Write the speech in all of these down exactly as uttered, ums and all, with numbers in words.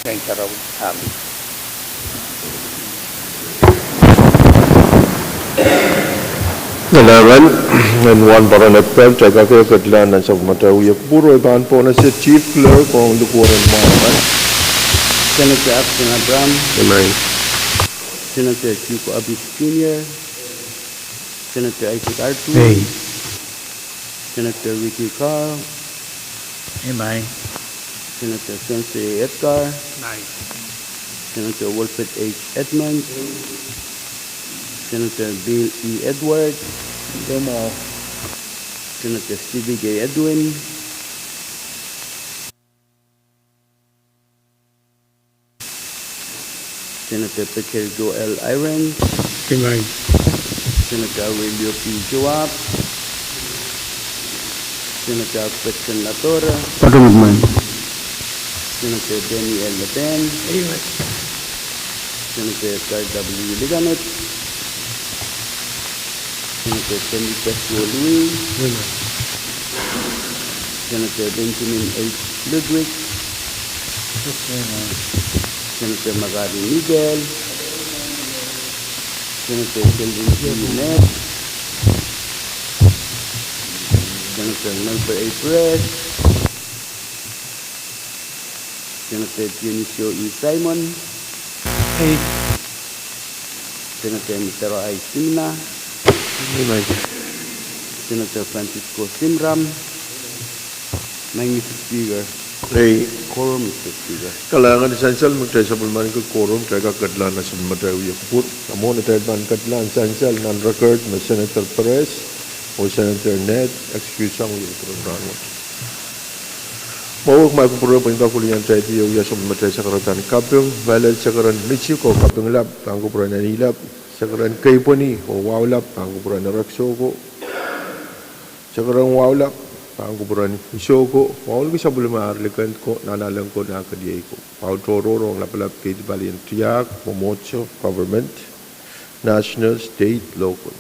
Kalahngan en wahnpoaron Epwel, kitail kak ketlahng nan sapwellimatail wia kupwur, oh I pahn pohnese Chief Clerk ong likwerehn wahnpoaron. Senator Acton Abraham. Amen. Senator Duke Obis Junior. Senator Isaac Artun. Aye. Senator Ricky Carl. Amen. Senator Spencer A. Edgar. Aye. Senator Wilfred H. Edmund. Senator Bill E. Edward. Amen. Senator Stevie J. Edwin. Senator Peter Joel Irons. Amen. Senator Aurelio P. Joab. Senator Alfredson Ladora. Amen. Senator Daniel Leben. Amen. Senator Edgar W. Liganet. Senator Tommy Joshua Louis. Amen. Senator Benjamin H. Ludwig. Amen. Senator McGarry Miguel. Senator Sheldon G. Ned. Senator Melba A. Perez. Senator Dionisio E. Simon. Aye. Senator Mitero I. Simina. Aye. Senator Francisco Simram. Maing Mister Speaker. Aye. Quorum, Mister Speaker. Kalahngan en sansal me kitail sapwellimaniki quorum, kitail kak ketlahng nan sapwellimatail wia kupwur. Kamwo atail pahn ketlahng sansal nan record me Senator Perez oh Senator Ned excuse sang wia kupwur en rahnwet. Mwowe kumwail kupwure pwehn kak wiliandi atail wia sapwellimatail sakaradahn kaping, mehlel sakaradahn misik oh kaping lap, pahn kupwuren eni lap, sakaradahn keipweni oh wahu lap, pahn kupwuren erek soko, sakaradahn wahu lap, pahn kupwuren soko, wauneki sapwellime ar likend ko, nahnalek ko, nahkeliei ko. Wahu tohrohr ong lapalap, keidi palien tiahk, mwomwohdiso, government, national, state, local.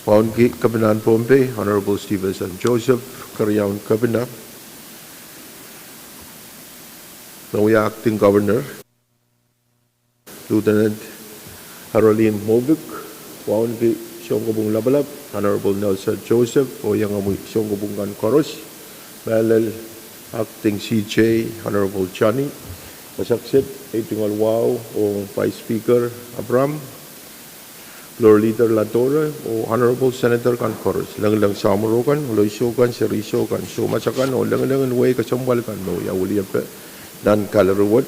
Wauneki Kepinahn Pohnpei, Honorable Stevenson Joseph, Keriaun Kepina, me wia Acting Governor, Lieutenant Harolin Mofik, wauneki sounkopwung lapalap, Honorable Nelson Joseph, oh iangahki sounkopwung kan koaros, mehlel Acting C J, Honorable Johnny, kasakset, ei tungoal wahu ong Vice Speaker Abraham, Floor Leader Ladora, oh Honorable Senator kan koaros, lengileng samworo kan, oloiso kan, seri soko kan, soumas akan, oh lengileng en wehi kesempwal kan me wia wiliape nan gallery wet,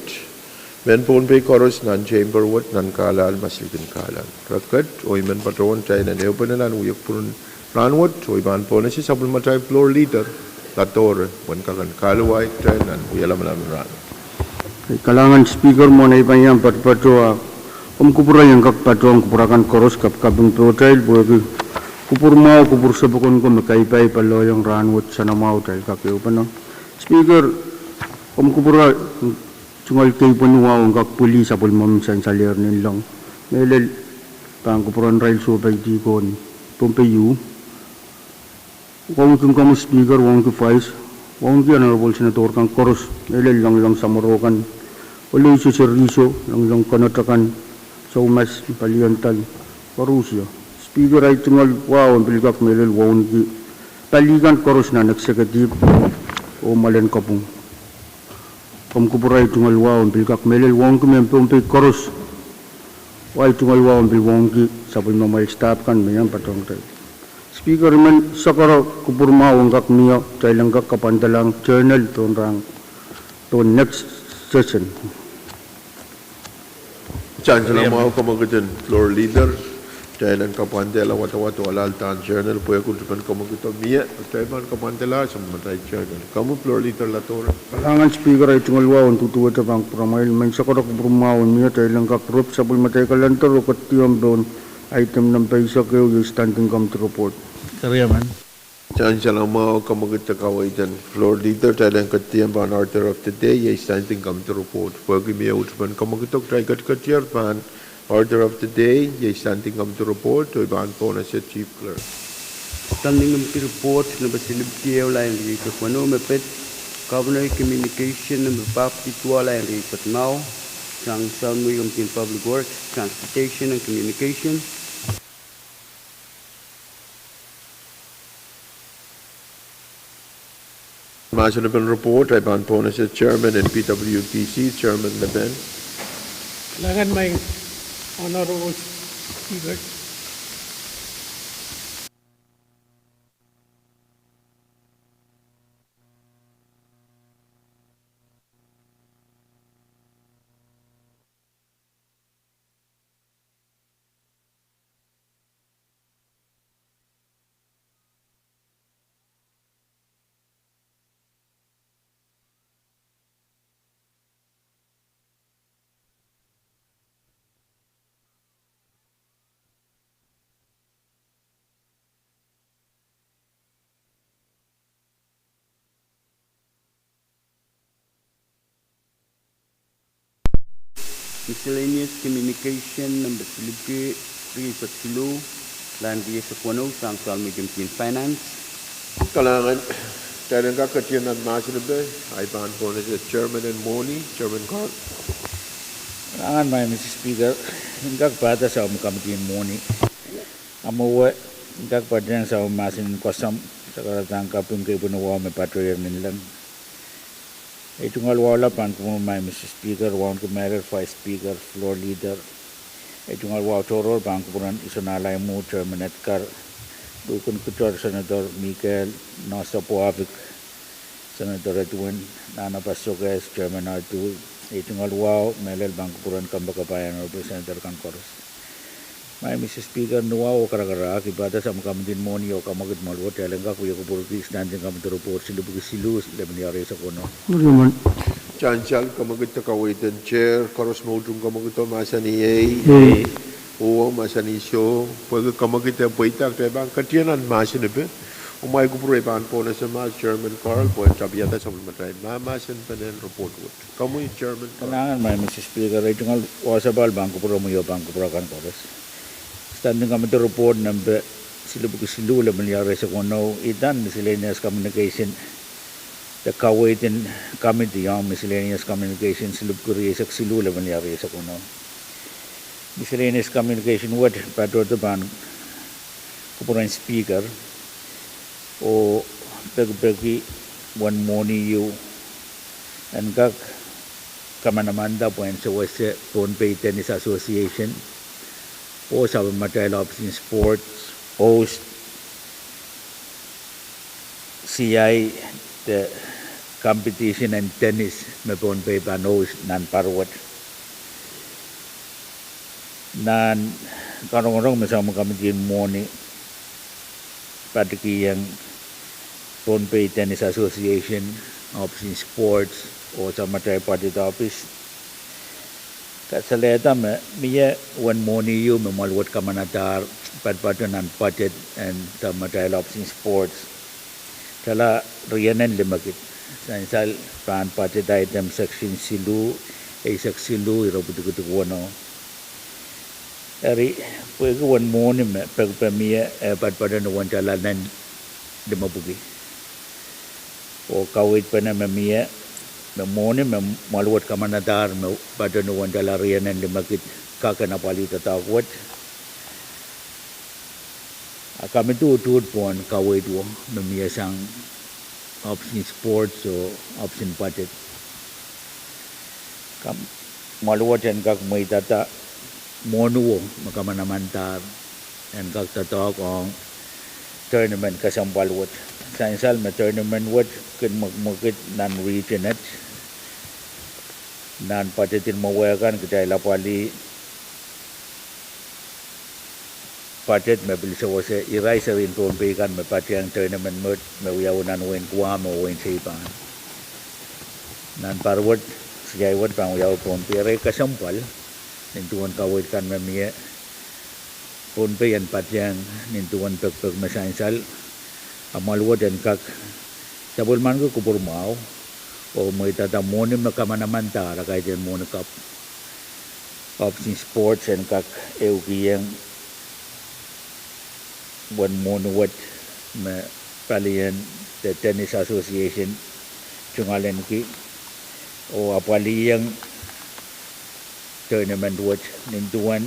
mehn Pohnpei koaros nan chamber wet, nan kahlahl, maslikin kahlahl. Record, oh I men patohwan kitail en ehupene nan wia kupwur en rahnwet, oh I pahn pohnese sapwellimatail Floor Leader Ladora, pwehn kak en kahluwa kitail nan wia lamalam en rahnwet. Kalahngan Speaker, mwohn ei pahn iang patopato, ah, komw kupwure en kak patohwan kupwur akan koaros kapikaping pohtail, pwehki kupwur mwahu, kupwur sapwokon ko me kaipaip paloiong rahnwet, sanamwahu atail kak ehupene. Speaker, komw kupwure tungoal keipweni wahu en kak pwili sapwellimomwi sansalehr nin long, mehlel pahn kupwuren irail sohpeidi ko en Pohnpei U. Wauneki komwi Speaker, wauneki Vice, wauneki Honorable Senator kan koaros, mehlel lengileng samworo kan, oloiso, seri soko, lengileng konot akan, soumas, palian dal, koarusie. Speaker, ahi tungoal wahu en pil kak mehlel wauneki pali kan koaros nan executive oh mwoalen kopwung. Komw kupwure ahi tungoal wahu en pil kak mehlel wauneki mehn Pohnpei koaros, oh ahi tungoal wahu en pil wauneki sapwellimamwail staff kan me iang patohwan kitail. Speaker, I men sakara kupwur mwahu en kak mie, kitail en kak kapwandelahng journal pohn rahn, pohn next session. Sansal mwahu kamwekid en Floor Leader, kitail en kapwandehla wadawad oh alahldahn journal pwehki utupen kamwekido mie, kitail pahn kapwandehla sapwellimatail journal. Komwi Floor Leader Ladora. Kalahngan Speaker, ahi tungoal wahu en duduwehte pahn kupwuramwail. I men sakara kupwur mwahu en mie, kitail en kak rep sapwellimatail calendar oh ketieng pohn item nempe eisek ehu, iei Standing Committee Report. Sansal mwahu kamwekid, kaweid en Floor Leader, kitail en ketieng pahn order of the day, iei Standing Committee Report. Pwehki mie utupen kamwekido, kitail ketiketier pahn order of the day, iei Standing Committee Report, oh I pahn pohnese Chief Clerk. Standing Committee Report, nempe silipwiki ehu, lain rieisek weneu me pid. Governor communication number pahpwiki duwala en riei pahtou mwahu, sang Salmwei Committee on Public Works, Transportation and Communication. Mahsen en report, I pahn pwonese Chairman en P W D C, Chairman Lepen. Kalahngan, my Honorable Speaker. Miscellaneous communication number silipwiki rieisek siluh, lain rieisek weneu, sang Salmwei Committee on Finance. Kalahngan, kitail en kak ketien nan mahsen epe, I pahn pwonese Chairman en Mwohni, Chairman Carl. Kalahngan, my Mister Speaker, en kak pahda sang Committee en Mwohni. Amwail, en kak patehng sang mahsen en kosomw, sakaradahn kaping kei pwunowau me patohier ninleng. Ei tungoal wahu lap pahn kupwuren my Mister Speaker, Wauneki Mehlel, Vice Speaker, Floor Leader. Ei tungoal wahu tohrohr pahn kupwuren Isonalai Mwo, Chairman Edgar, Lukun Kitor, Senator Mikael, Nohsa Poavik, Senator Edwin, Nahna Pasokes, Chairman Artui. Ei tungoal wahu mehlel pahn kupwuren kompoakepahi, Honorable Senator kan koaros. My Mister Speaker, ni wahu oh karakarahk, I pahda sang Committee en Mwohni oh Kamwekid Mwaluwo, kitail en kak wia kupwurki Standing Committee Report silipwiki siluh, lemeliar rieisek weneu. Sansal, kamwekid de kaweid en Chair, koaros me utung kamwekid oh mahsanih ei. Ei. Oh mahsanih soh, pwehki kamwekid e pweida, kitail pahn ketien nan mahsen epe. Oh my kupwure, I pahn pwonese ma Chairman Carl, pwehn tapiada sapwellimatail mahmahsen pene en report wet. Komwi Chairman Carl. Kalahngan, my Mister Speaker, ei tungoal wahu sapahl pahn kupwuromwi oh pahn kupwur akan koaros. Standing Committee Report nempe silipwiki siluh, lemeliar rieisek weneu, idan miscellaneous communication de kaweid en committee ong miscellaneous communication silipwiki rieisek siluh, lemeliar rieisek weneu. Miscellaneous communication wet patohdo pahn kupwuren Speaker, oh pekipeki uwen mwohni ieu en kak kamanamanda pwehn sewese Pohnpei Tennis Association oh sapwellimatail ohpis en sports host C I de competition en tennis me Pohnpei pahn host nan pahr wet. Nan karongorong me sang Committee en Mwohni patohwan Pohnpei Tennis Association, ohpis en sports, oh sapwellimatail budget office, kasalehda me mie uwen mwohni ieu me mwahl wet kamanadahr patopato nan budget en sapwellimatail ohpis en sports. Tala rienen limekid. Sansal pahn budget item section siluh, eisek siluh, ire pwutikid weneu. Eri, pwehki uwen mwohni me pekipek mie, eh, patopato ni uwen tala nen limepwiki. Oh kaweid pene me mie, me mwohni me mwahl wet kamanadahr me patopato ni uwen tala rienen limekid kak en apwalih doadoahk wet. A committee utuht pwon kaweid wet me mie sang ohpis en sports oh ohpis en budget. Ka mwahl wet en kak mweidada mwohni wet me kamanamandahr en kak doadoahk ong tournament kesempwal wet. Sansal me tournament wet kin mwekmwekid nan region et, nan budget en mwowehkan kitail apwalih budget me pil sewese irail serien Pohnpei kan me patohwan tournament wet me wiawi nan wehin Guam oh wehin Saipan. Nan pahr wet, C I wet pahn wiawi Pohnpei. Eri kesempwal, nin duwen kaweid kan me mie, Pohnpei en patohwan nin duwen pekipek me sansal, a mwahl wet en kak sapwellimaniki kupwur mwahu oh mweidada mwohni me kamanamandahr, a kaidehn mwohni kapw, ohpis en sports en kak ehukihong uwen mwohni wet me palien de Tennis Association tungoalenki oh apwaliong tournament wet nin duwen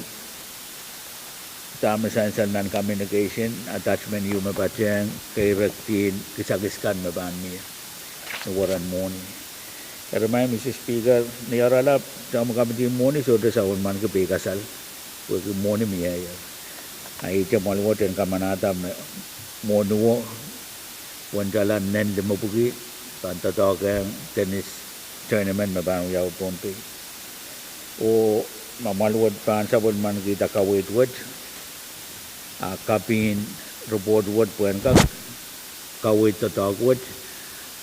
dahme sansal nan communication, attachment ieu me patehng keirekdin kisakis kan me pahn mie ni weren mwohni. Eri Maing Mister Speaker, ni oaralap, dahme committee mwohni sohte sapwellimaniki peikasal, pwehki mwohni mie. A ihte mwahl wet en kamanahda me mwohni wet, wendala nen limepwiki, pahn doadoahk ong tennis tournament me pahn wiawi Pohnpei. Oh ma mwahl wet pahn sapwellimanikihda kaweid wet, a kapin report wet pwehn kak kaweid doadoahk wet,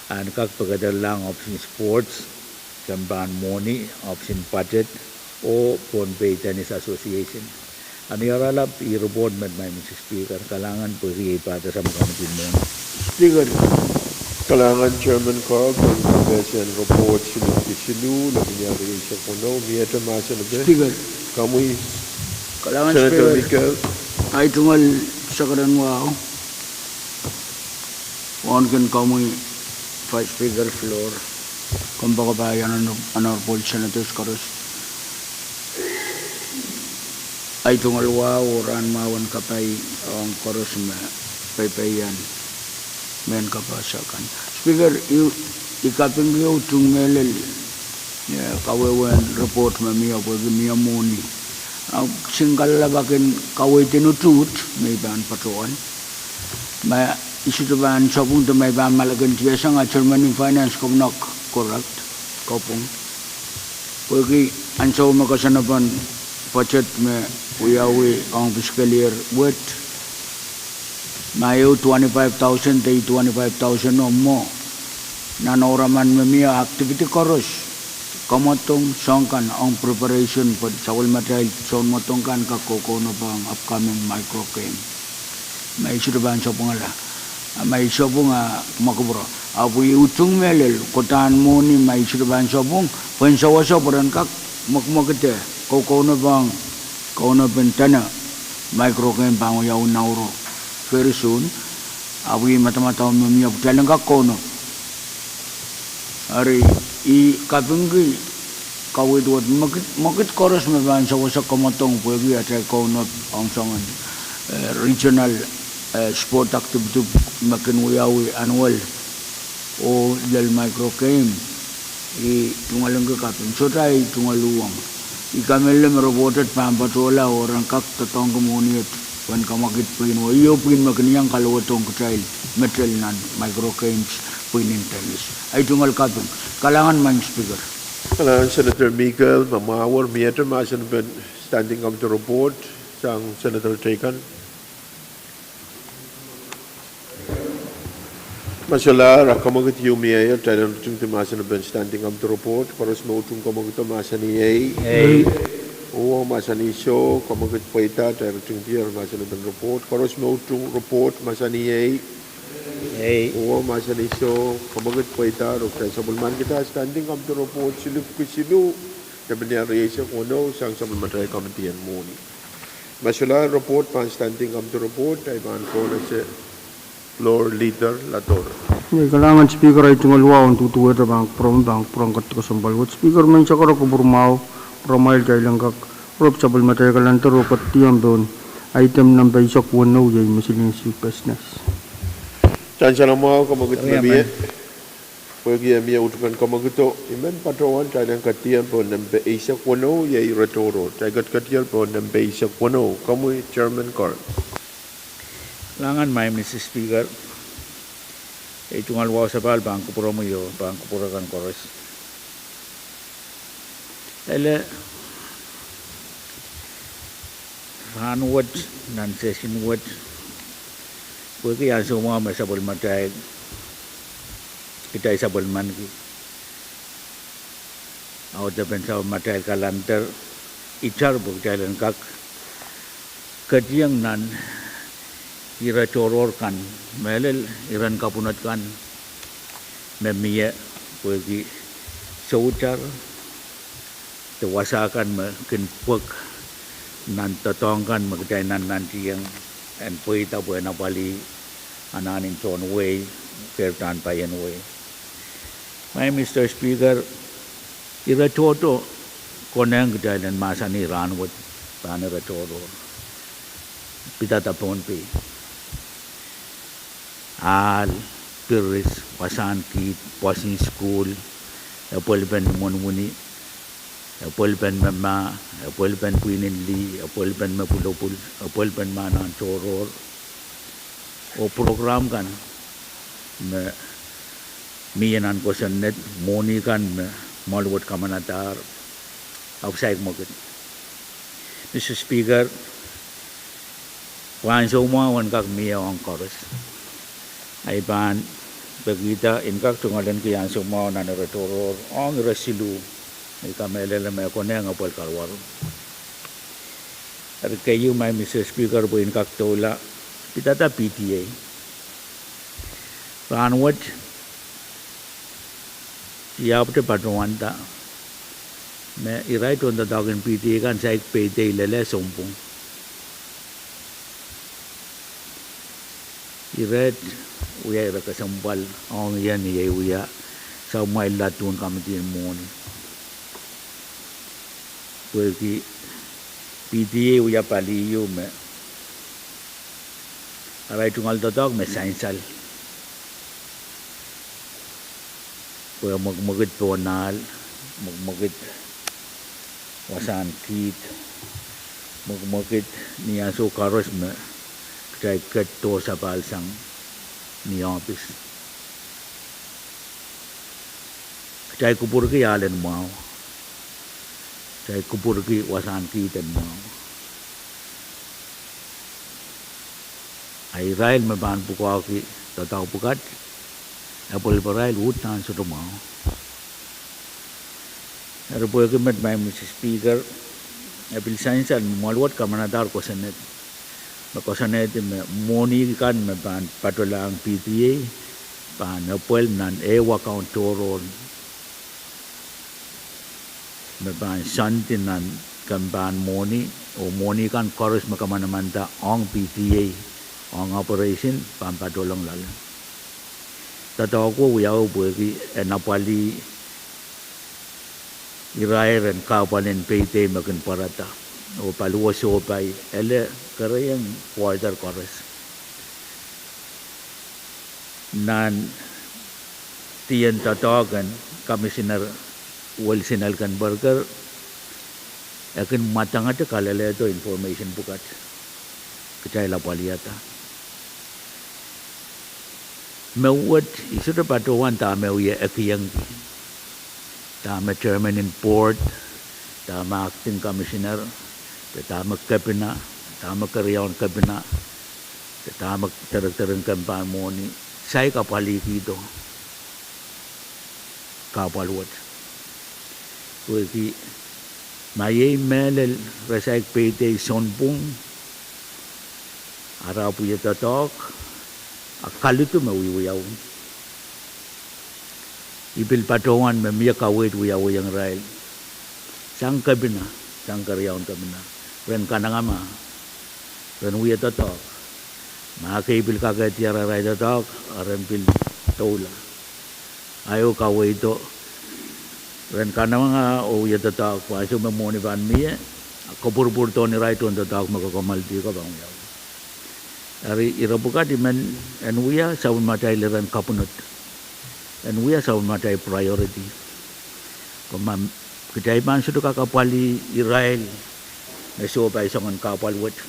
en kak pekederlahng ohpis en sports, kempahn mwohni, ohpis en budget, oh Pohnpei Tennis Association. A ni oaralap, ih report met Maing Mister Speaker, kalahngan pwehki ei pahda sapwellimanikin mwohni. Speaker. Kalahngan Chairman Carl, pwehn kapehse en report siluh ki siluh, lepin iang rieisek weneu, miehte mahsen epe? Speaker. Komwi. Kalahngan Senator Speaker. Mikel. Ahi tungoal sakaradahn wahu. Wauneki komwi Vice Speaker Floor, kompoakepahi, Honorable Senators koaros. Ahi tungoal wahu oh rahn mwahu en kapai ong koaros me peipeien mehn kapehse kan. Speaker, I kapingki utung mehlel, eh, kawehwehn report me mie pwehki mie mwohni. A kisin kalelapak en kaweid en utuht me I pahn patohwan. Ma I sohte pahn sapwung de ma I pahn malekintihasang, a Chairman en Finance komw nohk correct, kapwung. Pwehki ansou me koasoanepen budget me wiawi ong fiscal year wet, ma ehu twenty-five thousand de twenty-five thousand o mwo nan ouraman me mie activity koaros, kamwadong soahng kan ong preparation pwe sapwellimatail sounmwadong kan kak kokounopohng upcoming micro game. Ma I sohte pahn sapwungala, a ma I sapwung a kumwa kupwure. Ahpw I utung mehlel, kodahn mwohni ma I sohte pahn sapwung, pwehn sewese pwe ren kak mwekmwekid kokounopohng, kaunop en dene micro game pahn wiawi Nauru very soon. Ahpw I madamadau me mie pwe kitail en kak kaunop. Eri I kapingki kaweid wet, mwekid, mwekid koaros me pahn sewese kamwadong pwehki atail kaunop ong soangen, eh, regional, eh, sport activity me kin wiawi annual oh lel micro game. I tungoal ong kaping, sohte ahi tungoal uhwong. I kamehlele me report et pahn patohla oh ren kak doadoahngki mwohni et pwehn kamwekid pwihn wet, ih pwihn me kin iang kalodohng kitail medal nan micro games pwihn en tennis. Ahi tungoal kaping. Kalahngan Maing Speaker. Kalahngan Senator Mikel, ma mwahu miehte mahsen en standing committee report sang Senator Tekan. Ma solahr, a kamwekid ieu mieier, kitail en ritingdi mahsen en standing committee report, koaros me utung kamwekido mahsanih ei. Ei. Uwo mahsanih soh, kamwekid pweida, kitail ritingdier mahsen en report, koaros me utung report mahsanih ei. Ei. Uwo mahsanih soh, kamwekid pweida, oh kitail sapwellimanikihda standing committee report siluh ki siluh, lepin iang rieisek weneu sang sapwellimatail committee en mwohni. Ma solahr report pahn standing committee report, ahi pahn kohla se Floor Leader Ladoro. Ei, kalahngan Speaker, ahi tungoal wahu en duduwehte pahn kupwuromwi, pahn kupwuren ketiket kesempwal wet. Speaker, mehn sakarada kupwur mwahu, pwuramwail kitail en kak rop sapwellimatail kalender oh ketiket pohn item nempe eisek weneu, iei miscellaneous business. Sansal mwahu, kamwekid me mie. Pwehki e mie utupen kamwekido, I men patohwan kitail en ketiket pohn nempe eisek weneu, iei ire tohrohr. Kitail ketiket pohn nempe eisek weneu. Komwi Chairman Carl. Kalahngan Maing Mister Speaker, ei tungoal wahu sapahl pahn kupwuromwi oh pahn kupwure kan koaros. Ele rahn wet, nan session wet, pwehki ansou mwahu me sapwellimatail, kitail sapwellimaniki audepen sapwellimatail kalender, itar pwe kitail en kak ketiket nan ire tohrohr kan, mehlel iren kapwunod kan me mie, pwehki soutar de wasa kan me kin pwek nan doadoahk kan me kitail nannantiong en pweida pwehn apwalih anahn en tohn wehi, keirdahn paien wehi. Maing Mister Speaker, ire tohto konehng kitail en mahsanih rahnwet pahn ire tohrohr: pidada Pohnpei, ahl, piris, wasahn kiht, pwoson sukuhl, epwelpen imwen wini, epwelpen me mah, epwelpen pwihn en lih, epwelpen me pwulopwul, epwelpen me anahn tohrohr, oh prokram kan me mie nan kosonned, mwohni kan me mwahl wet kamanadahr, ahpw saik mwekid. Mister Speaker, pwahn soumwahu en kak mie ong koaros. Ahi pahn pekihda en kak tungoalenki ahn soumwahu nan ire tohrohr ong ire siluh, me I kamehlele me e konehng epwel kaluwaru. Eri keieu, Maing Mister Speaker, pwe en kak doula, pidada P T A. Rahnwet I ahpwete patohwanda me irail tohndoadoahk en P T A kan saik peidei lel sounpwong. Ire wet wia ire kesempwal ong ie ni ei wia samwalahla duwen kamidien mwohni, pwehki P T A wia pali ieu me arail tungoal doadoahk me sansal, pwe mwekmwekid pohn ahl, mwekmwekid wasahn kiht, mwekmwekid ni ansou koaros me kitail ket doh sapahl sang ni ohpis, kitail kupwurki ahl en mwahu, kitail kupwurki wasahn kiht en mwahu. A irail me pahn pwukoahki doadoahk pwukat, epwelparail uhdahn sohte mwahu. Eri pwehki met, Maing Mister Speaker, e pil sansal me mwahl wet kamanadahr kosonned, me koasoanehdi me mwohni kan me pahn patohlahng P T A pahn epwel nan ehu account tohrohr me pahn soandi nan kempahn mwohni, oh mwohni kan koaros me kamanamanda ong P T A ong operation pahn patohlong loale. Doadoahko wiawi pwehki en apwalih irair en kahpwal en peidei me kin pwarada, oh paliwe sohpai ele kereieng quarter koaros. Nan dien doadoahk en Commissioner Wilson Elkenberger, e kin mwadangete kalelehdo information pwukat kitail apwalihada. Me wet I sohte patohwan dahme e wie ekihengki, dahme chairman en board, dahme acting commissioner, de dahme kepina, dahme keriaun kepina, de dahme director en kempahn mwohni, saik apwalihkihdo kahpwal wet. Pwehki ma iei mehlel re saik peidei sounpwong, a re ahpw wie doadoahk, a kalidu me wiewiawi. I pil patohwan me mie kaweid wiawiong irail sang kepina, sang keriaun kepina, ren kanengamah, ren wie doadoahk. Ma ekei pil kakehdier arail doadoahk, a ren pil doula. Ahi kaweid o, ren kanengamah oh wie doadoahk pwe ansou me mwohni pahn mie, a kopwurupwurdohn irail tohndoadoahk me kokommoaldi ko pahn wiawi. Eri ire pwukat I men en wia sapwellimatail iren kapwunod, en wia sapwellimatail priority. Pwe ma kitail pahn sohte kak apwalih irail me sohpai soangen kahpwal wet,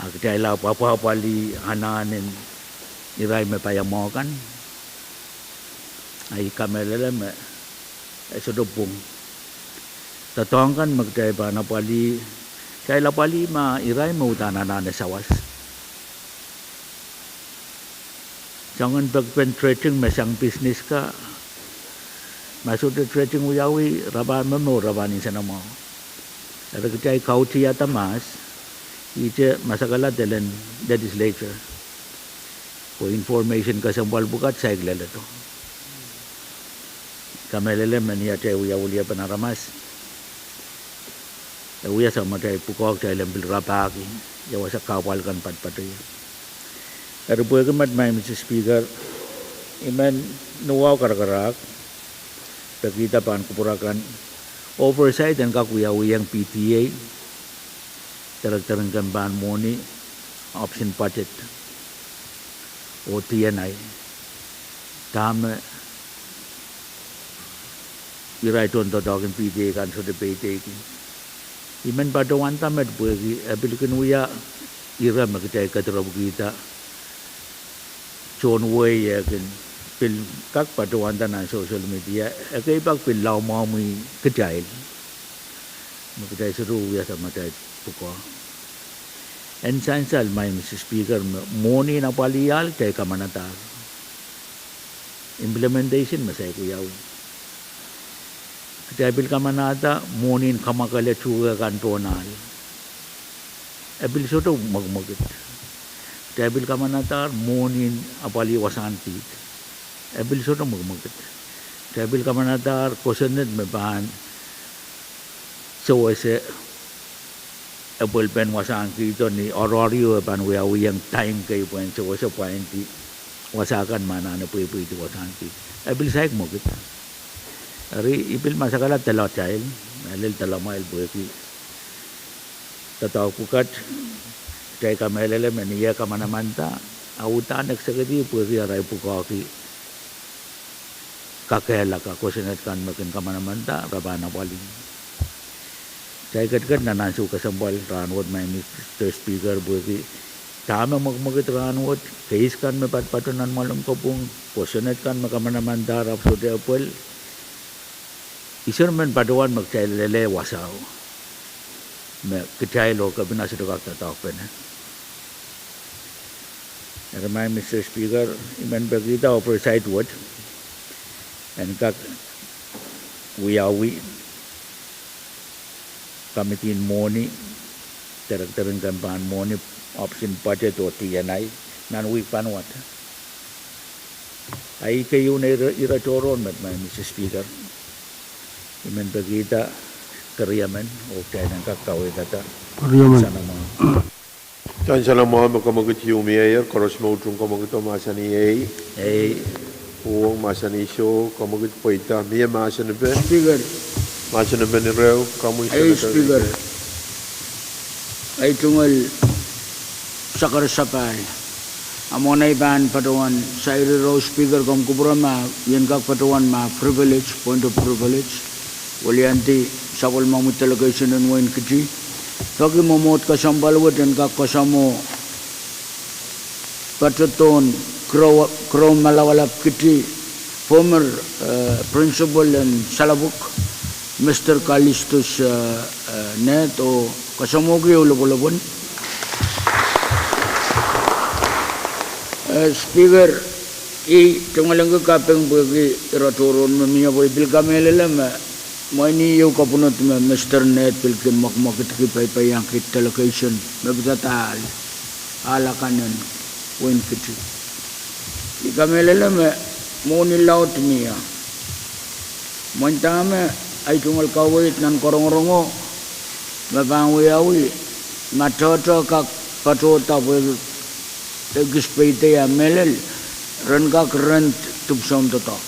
a kitail ahpw apwapwalih anahn en irail me paiamwahu kan, a I kamehlele me e sohte pwung. Doadoahk kan me kitail pahn apwalih, kitail apwalih ma irail me uhdahn anahne sawas. Soangen pekpen dredging me sang business ka, ma sohte dredging wiawi, re pahn momour, re pahn nsenamwahu. Eri kitail kautihada mahs, ihte masakala delen legislature, pwe information kesempwal pwukat saik leledo. Kamehlele me ni atail wia weliepen aramas, e wia sapwellimatail pwukoa kitail en pil rapahki ia wasa kahpwal kan patopato ie. Eri pwehki met, Maing Mister Speaker, I men nuwahu karakarahk, pekihda pahn kupwur akan oversight en kak wiawihong P D A, Director en Kempahn Mwohni, Option Budget, oh D and I. Dahme irail tohn doadoahk en P D A kan sohte peideiki. I men patohwanda met pwehki e pil kin wia ire me kitail kedirepwkihda tohn wehi e kin pil kak patohwanda nan social media, ekei pak pil laumwahu mih kitail me kitail sohte wiahda me kitail pwukoa. En sansal, Madam Speaker, me mwohni en apwalih ahl kitail kamanadahr. Implementation me saik wiawi. Kitail pil kamanada mwohni en kamwakele tuhke kan pohn ahl. E pil sohte mwekimwekid. Kitail pil kamanadahr mwohni en apwalih wasahn kiht. E pil sohte mwekimwekid. Kitail pil kamanadahr kosonned me pahn sewese epwelpen wasahn kihto ni oaroahrio e pahn wiawihong time kei pwehn sewese pwaindi wasa kan me anahne pweipweidi wasahn kiht. E pil saik mwekid. Eri I pil masakala delotail, mehlel delamwail pwehki doadoahk pwukat, kitail kamehlele me ni eh kamanamanada, a uhdahn executive pwehki arail pwukoahki kakehlaka kosonned kan me kin kamanamanada, re pahn apwalih. Kitail ketiket nan ansou kesempwal rahnwet, Madam Speaker, pwehki dahme mwekimwekid rahnwet, case kan me patopato nan mwahl en kopwung, kosonned kan me kamanamanada ahpw sohte epwel, I sohte men patohwan me kitail lelehng wasao me kitail oh kepina sohte kak doadoahkpene. Eri Madam Speaker, I men pekihda oversight wet en kak wiawi Committee en Mwohni, Director en Kempahn Mwohni, Option Budget oh D and I nan wihk pahn wad. A I keieu ire, ire tohrohr met, Madam Speaker. I men pekihda keriemen oh kitail en kak kaweidada. Keriemen. Sanamwahu. Kitail en sanamwahu me kemwekid ieu mieier, koaros me utung kemwekido mahsanih ei. Ei. Uhwong mahsanih soh, kemwekid pweida. Mie mahsen epe? Speaker. Mahsen epe ni reh, komwi Senator Speaker. Ei, tungoal sakar sapahl. A mwohn ei pahn patohwan sair rau Speaker, komw kupwure ma I en kak patohwan ma privilege, point of privilege. Weliandi sapwellimomwi delegation en wehin Kiti. Peki mwomwohd kesempwal wet en kak koasoamwo patohdohn Kro-, Krow Malawalap Kiti, former, eh, principal en Salapwuk, Mister Kalistus, eh, eh, Ned, oh koasoamwohki ehu lopwolopwon. Eh, Speaker, I tungoal kaping pwehki ire tohrohr me mie pwe I pil kamehlele me mwein ieu kapwunod me Mister Ned pil kin mwekimwekidki, peipeiangki delegation me pidada ahl, ahl akan en wehin Kiti. I kamehlele me mwohni laud mie. Mwein dahme ei tungoal kaweid nan korongorongo me pahn wiawi, ma tohto kak patohda pwe ekis peideia mehlel, ren kak rent dipwisoun doadoahk.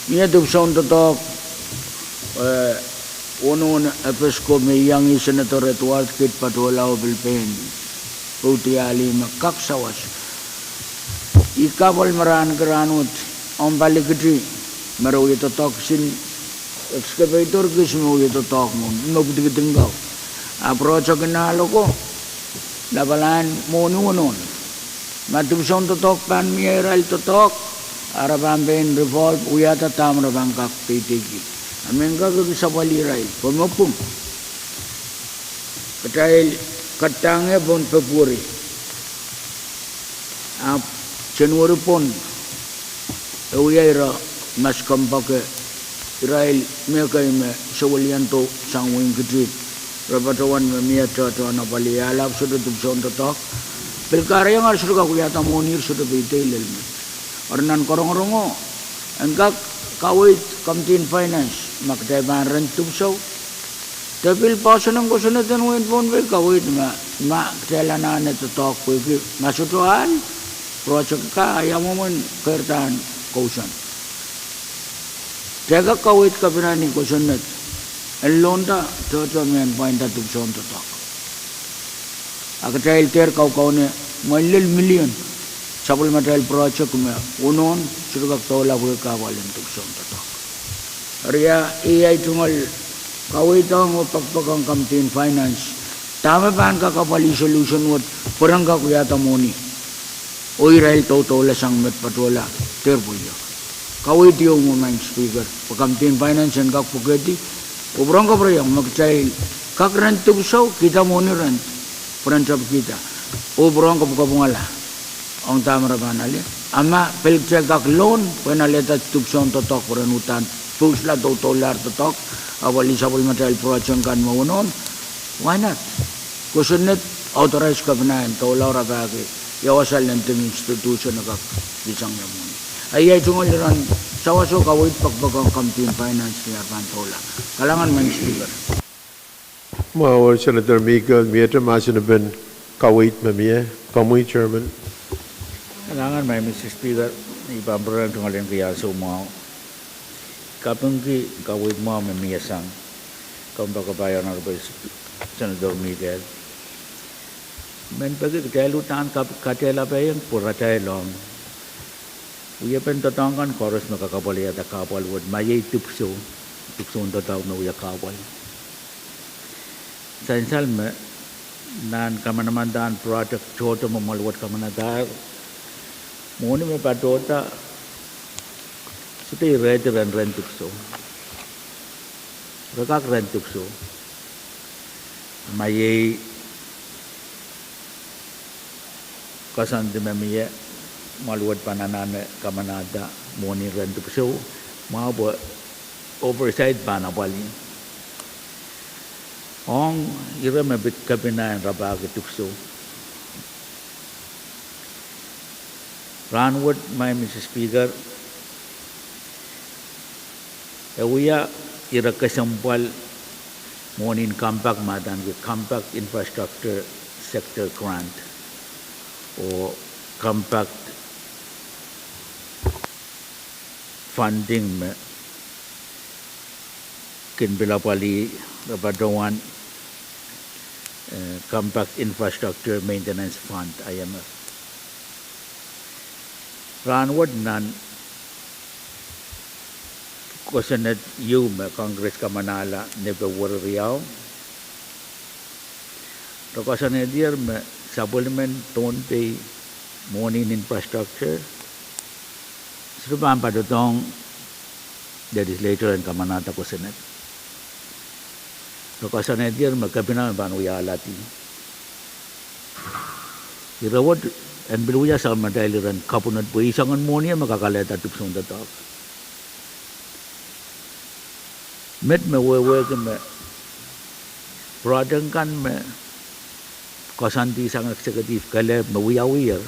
Mie dipwisoun doadoahk, eh, wonohn FESCO me iang ih Senator Edward Kid patohla oh pil pein pwoudiahlih me kak sawas. I kapwal me rahn ki rahnwet, omw pali Kiti, me re wie doadoahk kisin, excavator kis me wie doadoahk mwo, me pwidikidingkau. A project en ahl oko, lapalahn mwohni wonohn. Ma dipwisoun doadoahk pahn mie irail doadoahk, a re pahn pein revolve, wiahda dahme re pahn kak peideiki. A mehn kak ekis apwalih irail, pwe me pwung. Kitail kadahnge pohn February. Ahpw January pwon, e wia ire mas kompoake, irail me ekei me seweliando sang wehin Kiti, re patohwan me mie tohtohn apwalih ahl ahpw sohte dipwisoun doadoahk. Pil kahrehiong ar sohte kak wiahda mwohnir, sohte peidei lel met. Eri nan korongorongo, en kak kaweid Committee en Finance, ma kitail pahn rent dipwisou. De pil poahsoan en kosonned en wehin Pohnpei kaweid ma, ma kitail anahne doadoahk pwehki ma sohte ahl, Project ka ia mwomwen keirda kousoan. Kitail kak kaweid kepina ni kosonned en lohnda tohto me en pwainda dipwisoun doadoahk. A kitail dehr kaukaune mwein lel million sapwellimatail project me unohn sohte kak doula pwehki kahpwal en dipwisoun doadoahk. Eri ia, ia tungoal kaweidohng oh poakpoakohng Committee on Finance dahme pahn kak apwalih solution wet pwe ren kak wiahda mwohni. Oh irail doudoulasang met patohla, dehr pwilio. Kaweid ieu mwo Madam Speaker, pwe Committee on Finance en kak pwukehdi, oh pwurehng kapwureiong me kitail kak ren dipwisou, kihda mwohni ren, pwe ren tepkihda. Oh pwurehng kapwukapwungala ong dahme re pahn ale. A ma pil kitail kak loan pwe en alehda dipwisoun doadoahk pwe ren uhdahn pwousla doudoulahr doadoahk, apwalih sapwellimatail project kan me unohn. Why not? Kosonned authorize kepina en doula rapahki ia wasa lending institution e kak kihsang ia mwohni. A ia tungoal iren sawas oh kaweid poakpoakohng Committee on Finance ni ar pahn doula. Kalahngan Madam Speaker. Mwahu Senator Mikel, miehte mahsen en kaweid me mie, komwi Chairman. Kalahngan Madam Speaker, I pahn pwurehng tungoal en kihong soumwahu kapingki kaweid mwahu me mie sang kompoakepahi Honorable Senator Mikel. Men peki kitail uhdahn kap-, katehlapehiong pwuratail ong wiepen doadoahk kan koaros me kak apwalihada kahpwal wet, ma iei dipwisou, dipwisoun doadoahk me wia kahpwal. Sansal me nan kamanamandan project tohto me mwahl wet kamanadahr, mwohni me patohda sohte irehdi ren ren dipwisou. Re kak ren dipwisou. Ma iei koasoandi me mie, mwahl wet pahn anahne kamanada mwohni ren dipwisou, mwahu pwe oversight pahn apwalih ong ire me pid kepina en rapahki dipwisou. Rahnwet, Madam Speaker, e wia ire kesempwal mwohnin Compact me adaneki Compact Infrastructure Sector Grant oh Compact funding me kin pil apwalih, re patohwan, eh, Compact Infrastructure Maintenance Fund, I M F. Rahnwet nan kosonned ieu me Congress kamanahla ni Pwehpwe riau, re koasoanehdier me sapwellimen Pohnpei mwohnin infrastructure sohte pahn patohdohng legislature en kamanahda kosonned. Re koasoanehdier me kepina me pahn wia alehdi. Ire wet en pil wia sapwellimatail iren cabinet pwe ih soangen mwohni me kak alehda dipwisoun doadoahk. Met me wehwehki me project kan me koasoandi sang executive kelehpw me wiawiher,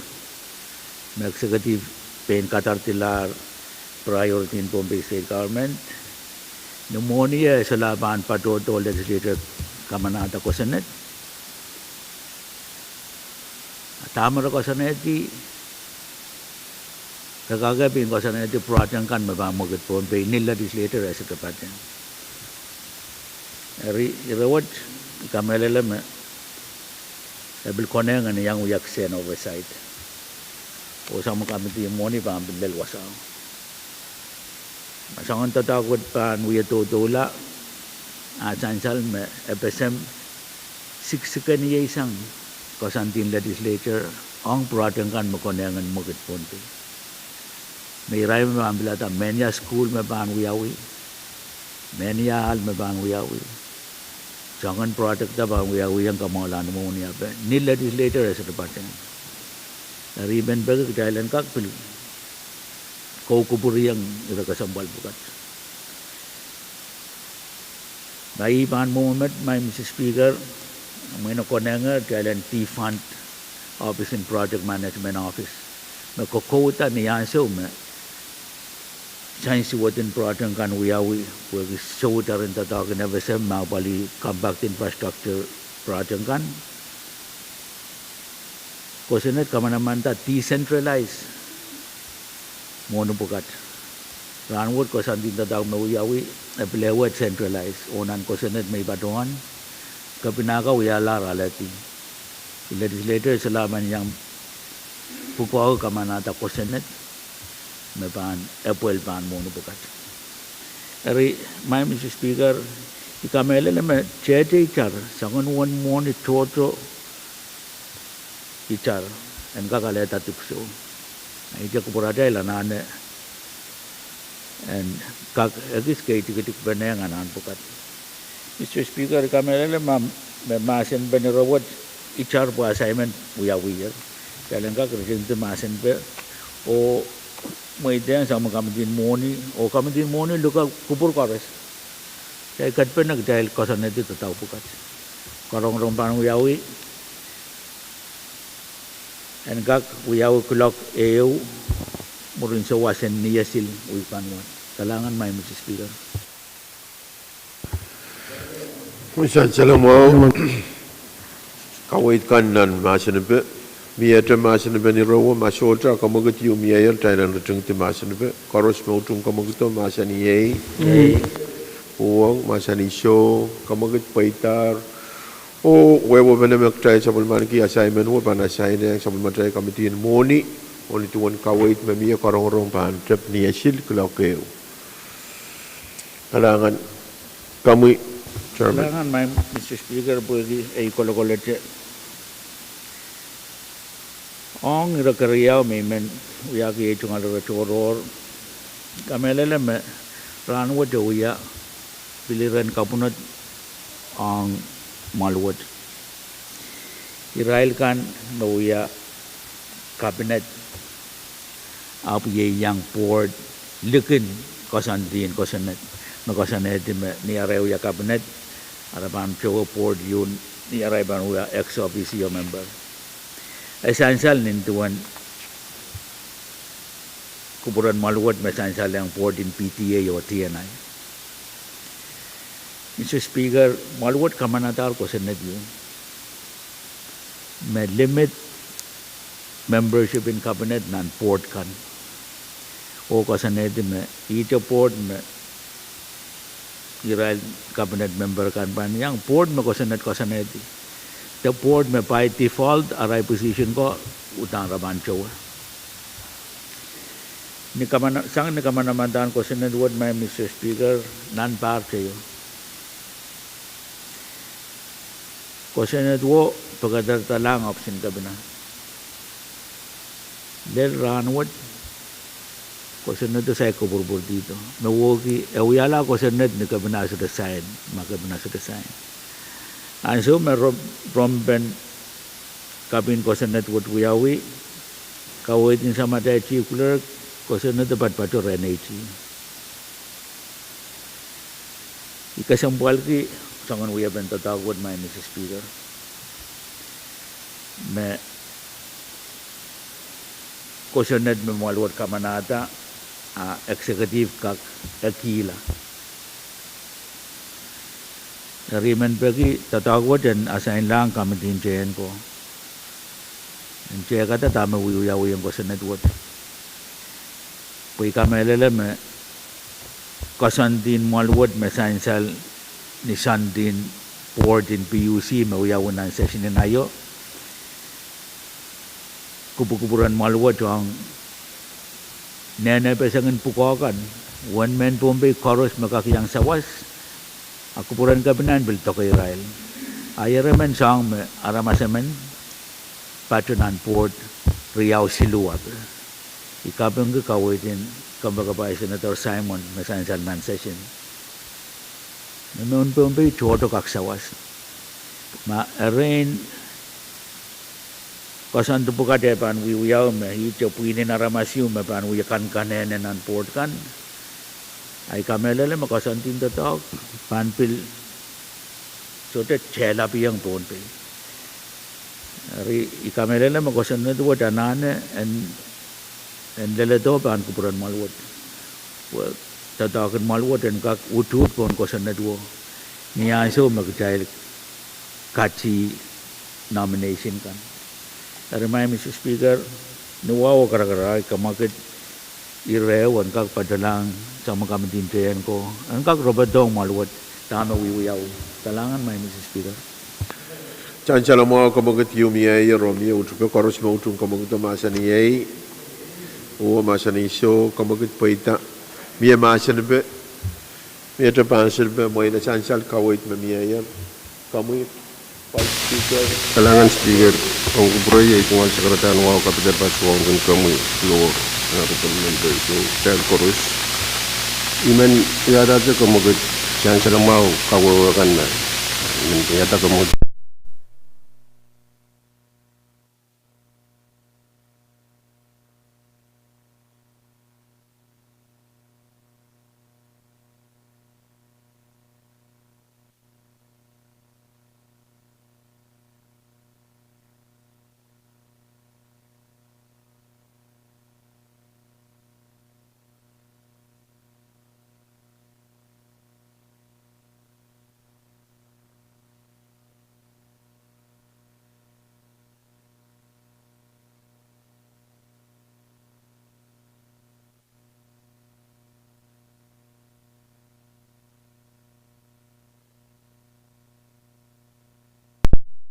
me executive pein kadardilahr priority en Pohnpei State Government, ni mwohni e solahr pahn patohdo legislature kamanahda kosonned. A dahme re koasoanehdi, re kak pein koasoanehdi project kan me pahn mwekid Pohnpei ni legislature e sohte patehng. Eri ire wet I kamehlele me e pil konehng en iang wia kisehn oversight oh soangen committee mwohni pahn pil lel wasao. Ma soangen doadoahk wet pahn wie doudoula, a sansal me FSM siksikeniei sang koasoandien legislature ong project kan me konehng en mwekid Pohnpei. Me irail me pahn pilada mehnia school me pahn wiawi, mehnia ahl me pahn wiawi, soangen project pahn wiawi iang kamwahula ni mwohni ape ni legislature e sohte patehng. Eri I men peki kitail en kak pil koukupwuriong ire kesempwal pwukat. Ma I pahn mwomwen met, Madam Speaker, mwein e konehng kitail en defund Office en Project Management Office me kokouda ni ansou me sain suwed en project kan wiawi pwehki soudahr en doadoahk en FSM me apwalih compact infrastructure project kan. kosonned kamanamanada decentralize mwohni pwukat. Rahnwet koasoandi doadoahk me wiawi, e pil ehu centralize, oh nan kosonned me I patohwan, kepina kan wialahr alehdi. Legislators solahr men iang pwukoa kamanada kosonned me pahn epwel pahn mwohni pwukat. Eri, Madam Mister Speaker, I kamehlele me tehte itar, soangen uwen mwohni tohto itar, en kak alehda dipwisou. Ihte kupwuratail anahne en kak ekis kei tikitik penehng anahn pwukat. Mister Speaker, I kamehlele ma, me mahsen pen ire wet itar pwe assignment wiawiher. Kitail en kak ritingdi mahsen pen, oh mweidehng soangen komitihen mwohni, oh komitihen mwohni luke kupwur koaros. Kitail ketpene kitail koasoanehdi doadoahk pwukat. Karongorong pahn wiawi, en kak wiawi kuloak ehu mwurin souwas en ni esil wihk pahn wet. Kalahngan Madam Mister Speaker. Mie sansal mwahu. Kaweid kan nan mahsen pen, miehte mahsen pen irewo, ma sohte kamwekid ieu mieier, kitail en ritingdi mahsen pen. Koaros me utung kamwekido, mahsanih ei. Pwuhwong, mahsanih soh. Kamwekid pweidahr. Oh wehwehpene me kitail sapwellimaniki assignment wet pahn assign-ehng sapwellimatail komitihen mwohni, oh ni duwen kaweid me mie, karongorong pahn tep ni esil kuloak ehu. Kalahngan komwi, Chairman. Kalahngan Madam Mister Speaker, pwehki ei kolokolete ong ire keriau me I men wiahki ei tungoal ire tohrohr. I kamehlele me rahnwet e wia pil iren kapwunod ong mwahl wet. Irail kan me wia cabinet, ahpw ieiang board likin koasoandien kosonned, me koasoanehdi me ni arail wia cabinet, arail pahn towe board ieu, ni arail pahn wia ex officio member. E sansal nin duwen kupwuren mwahl wet me sansalehng board en P T A oh T N I. Mister Speaker, mwahl wet kamanadahr kosonned ieu me limit membership en cabinet nan board kan. Oh koasoanehdi me ihte board me irail cabinet member kan pahn iang, board me kosonned koasoanehdi, de board me by default arail position ko uhdahn re pahn towe. Ni kamana-, sang ni kamanamadahn kosonned wet, Madam Mister Speaker, nan pahr teio, kosonned wo pekederdelahng ohpis en kepina. Lel rahnwet, kosonnedo saik kopwurupwurdido. Me wehwehki e wiahla kosonned ni kepina sohte sign, ma kepina sohte sign. Ansou me rom-, rompen kapin kosonned wet wiawi, kaweid en samatail chief clerk, kosonnedo patopato rehn A G. I kesempwalki soangen wiepen doadoahk wet, Madam Mister Speaker, me kosonned me mwahl wet kamanada, a executive kak ekihla. Eri I men peki doadoahk wet en assignlahng komiti en tehn ko en tehkada dahme wiewiawi ong kosonned wet. Pwe I kamehlele me koasoandien mwahl wet me sansal ni soandien board en P U C me wiawi nan session en aio, kupwukupwuren mwahl wet ong nene pesengin pwukoa kan, uwen mehn Pohnpei koaros me kak iang sawas, a kupwuren kepina en pil doke irail. A ire men soahng me aramas emen pato nan board riau siluh ape. I kapingki kaweid en kompoakepahi Senator Simon me sansal nan session me mehn Pohnpei tohto kak sawas. Ma erein koasoandi pwukat e pahn wiewiawi me ihte pwihnen aramas ieu me pahn wie kankanehne nan board kan, a I kamehlele me koasoandien doadoahk pahn pil sohte tehlapiong Pohnpei. Eri I kamehlele me kosonned wet anahne en, en leledo pahn kupwuren mwahl wet. Pwe doadoahk en mwahl wet en kak utuht pohn kosonned wo ni ansou me kitail kati nomination kan. Eri, Madam Speaker, ni wahu oh karakara, I kamwekid ire en kak patohlahng sapwellimatail komiti en teikan ko, en kak repedohng mwahl wet dahme wiewiawi. Kalahngan, Madam Speaker. Sansal mwahu, kamwekid ieu mie, ro mie utupe koaros me utung kamwekid mahsanih ei, oh mahsanih soh, kamwekid pweida, mie mahsanipe, mie te pahn silipe, mwein sansal kaweid me mie. Komwi, Vice Speaker. Kalahngan Speaker, ong kupwurei ei tungoal sakaradahn wahu, kapidelpahs wahu ong komwi floor, honorable members, oh kitail koaros. I men wiahda te kamwekid sansal mwahu kawehwe kan me I men wiahda kamwekid.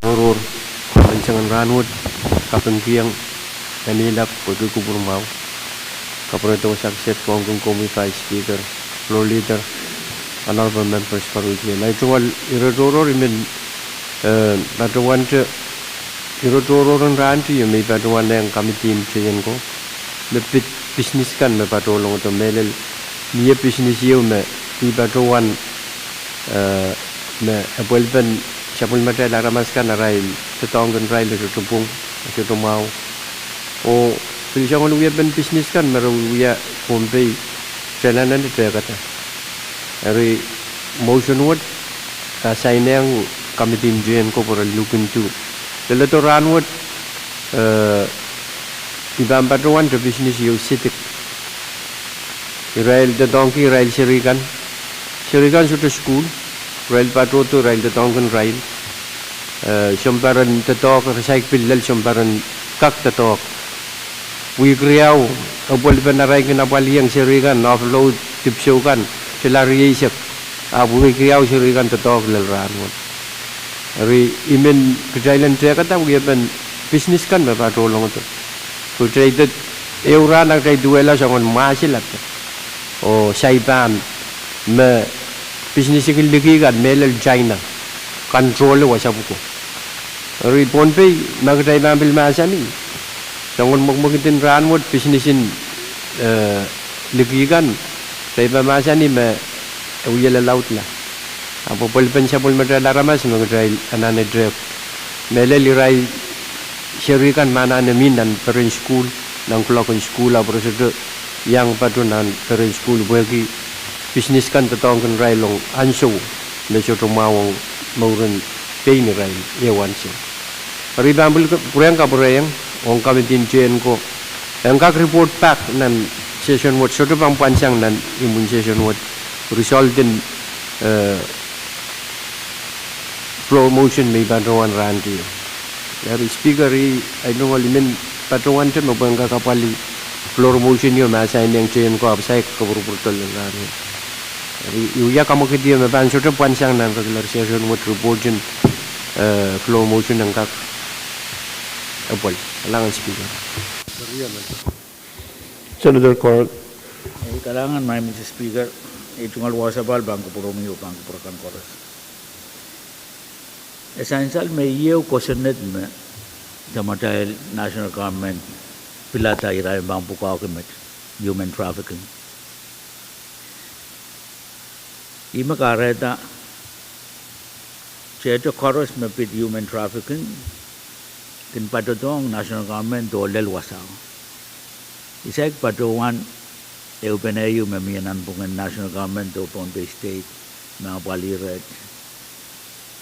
Roror, ansou en rahnwet, kapingkihong, en ilap, pwehki kupwur mwahu. Kapwuredo wasa kiset pwongkin komwi Vice Speaker, Floor Leader, honorable members, koaros. Ei tungoal ire tohrohr I men, eh, patohwante, ire tohrohr en rahnwet ieu me I patohwan ong komiti en teikan ko, me pid business kan me patohlong do, mehlel mie business ieu me I patohwan, eh, me epwelpen sapwellimatail aramas kan arail doadoahk en irail e sohte pwung, e sohte mwahu. Oh pil soangen wiepen business kan me re wia Pohnpei, kitail anahne tehkada. Eri motion wet, eh, sign ong komiti en teikan ko pwe re look into. Leledo rahnwet, eh, I pahn patohwante business ieu Sidik. Irail doadoahngki irail seri kan. Seri kan sohte sukuhl. Irail patohdo irail doadoahk en irail. Eh, sounpar en doadoahk, re saik pil lel sounpar en kak doadoahk. Wihk riau, epwelpen arail kin apwalih ong seri kan, offload dipwisou kan, solahr rieisek. Ahpw wihk riau seri kan doadoahk lel rahnwet. Eri I men kitail en tehkada wiepen business kan me patohlong do. Kitail de ehu rahn a kitail duwehla soangen mwahsel ape. Oh saipahn me business kin liki kan mehlel China control wasa pwuko. Eri Pohnpei, ma kitail pahn pil mahsanih, soangen mwekmwekid en rahnwet business en, eh, liki kan, kitail pahn mahsanih me e wie lalaudla. Ahpw epwelpen sapwellimatail aramas me kitail anahne tehk. Mehlel irail seri kan me anahne mi nan perehn sukuhl, nan kuloak en sukuhl, ahpw re sohte iang pato nan perehn sukuhl pwehki business kan doadoahk en irail ong ansou me sohte mwahu ong mouren pein irail ehu ansou. Eri I pahn pil pwurehng kapwurehiong ong komiti en teikan ko, en kak report pak nan session wet, sohte pahn pwansang nan imwin session wet, result en, eh, floor motion me I patohwan rahnwet ieu. Eri Speaker, ei tungoal I men patohwante me pwehn kak apwalih floor motion ieu me sign ong teikan ko ahpw saik kapwurpwurdohng lel rahnwet. Eri I wia kamwekid ieu me pahn sohte pwansang nan regular session wet, report en, eh, floor motion en kak apwal. Kalahngan Speaker. Senator Carl. Ei, kalahngan Madam Speaker, ei tungoal wasa pahn kupwuromwi oh pahn kupwur akan koaros. E sansal me ieu kosonned me samatail national government pilada irail pahn pwukoahki met, human trafficking. Ihme kahrehda, tehte koaros me pid human trafficking kin patohdohng national government oh lel wasao. I saik patohwan ehupene ieu me mie nanpwungen national government oh Pohnpei State me apwalih reht.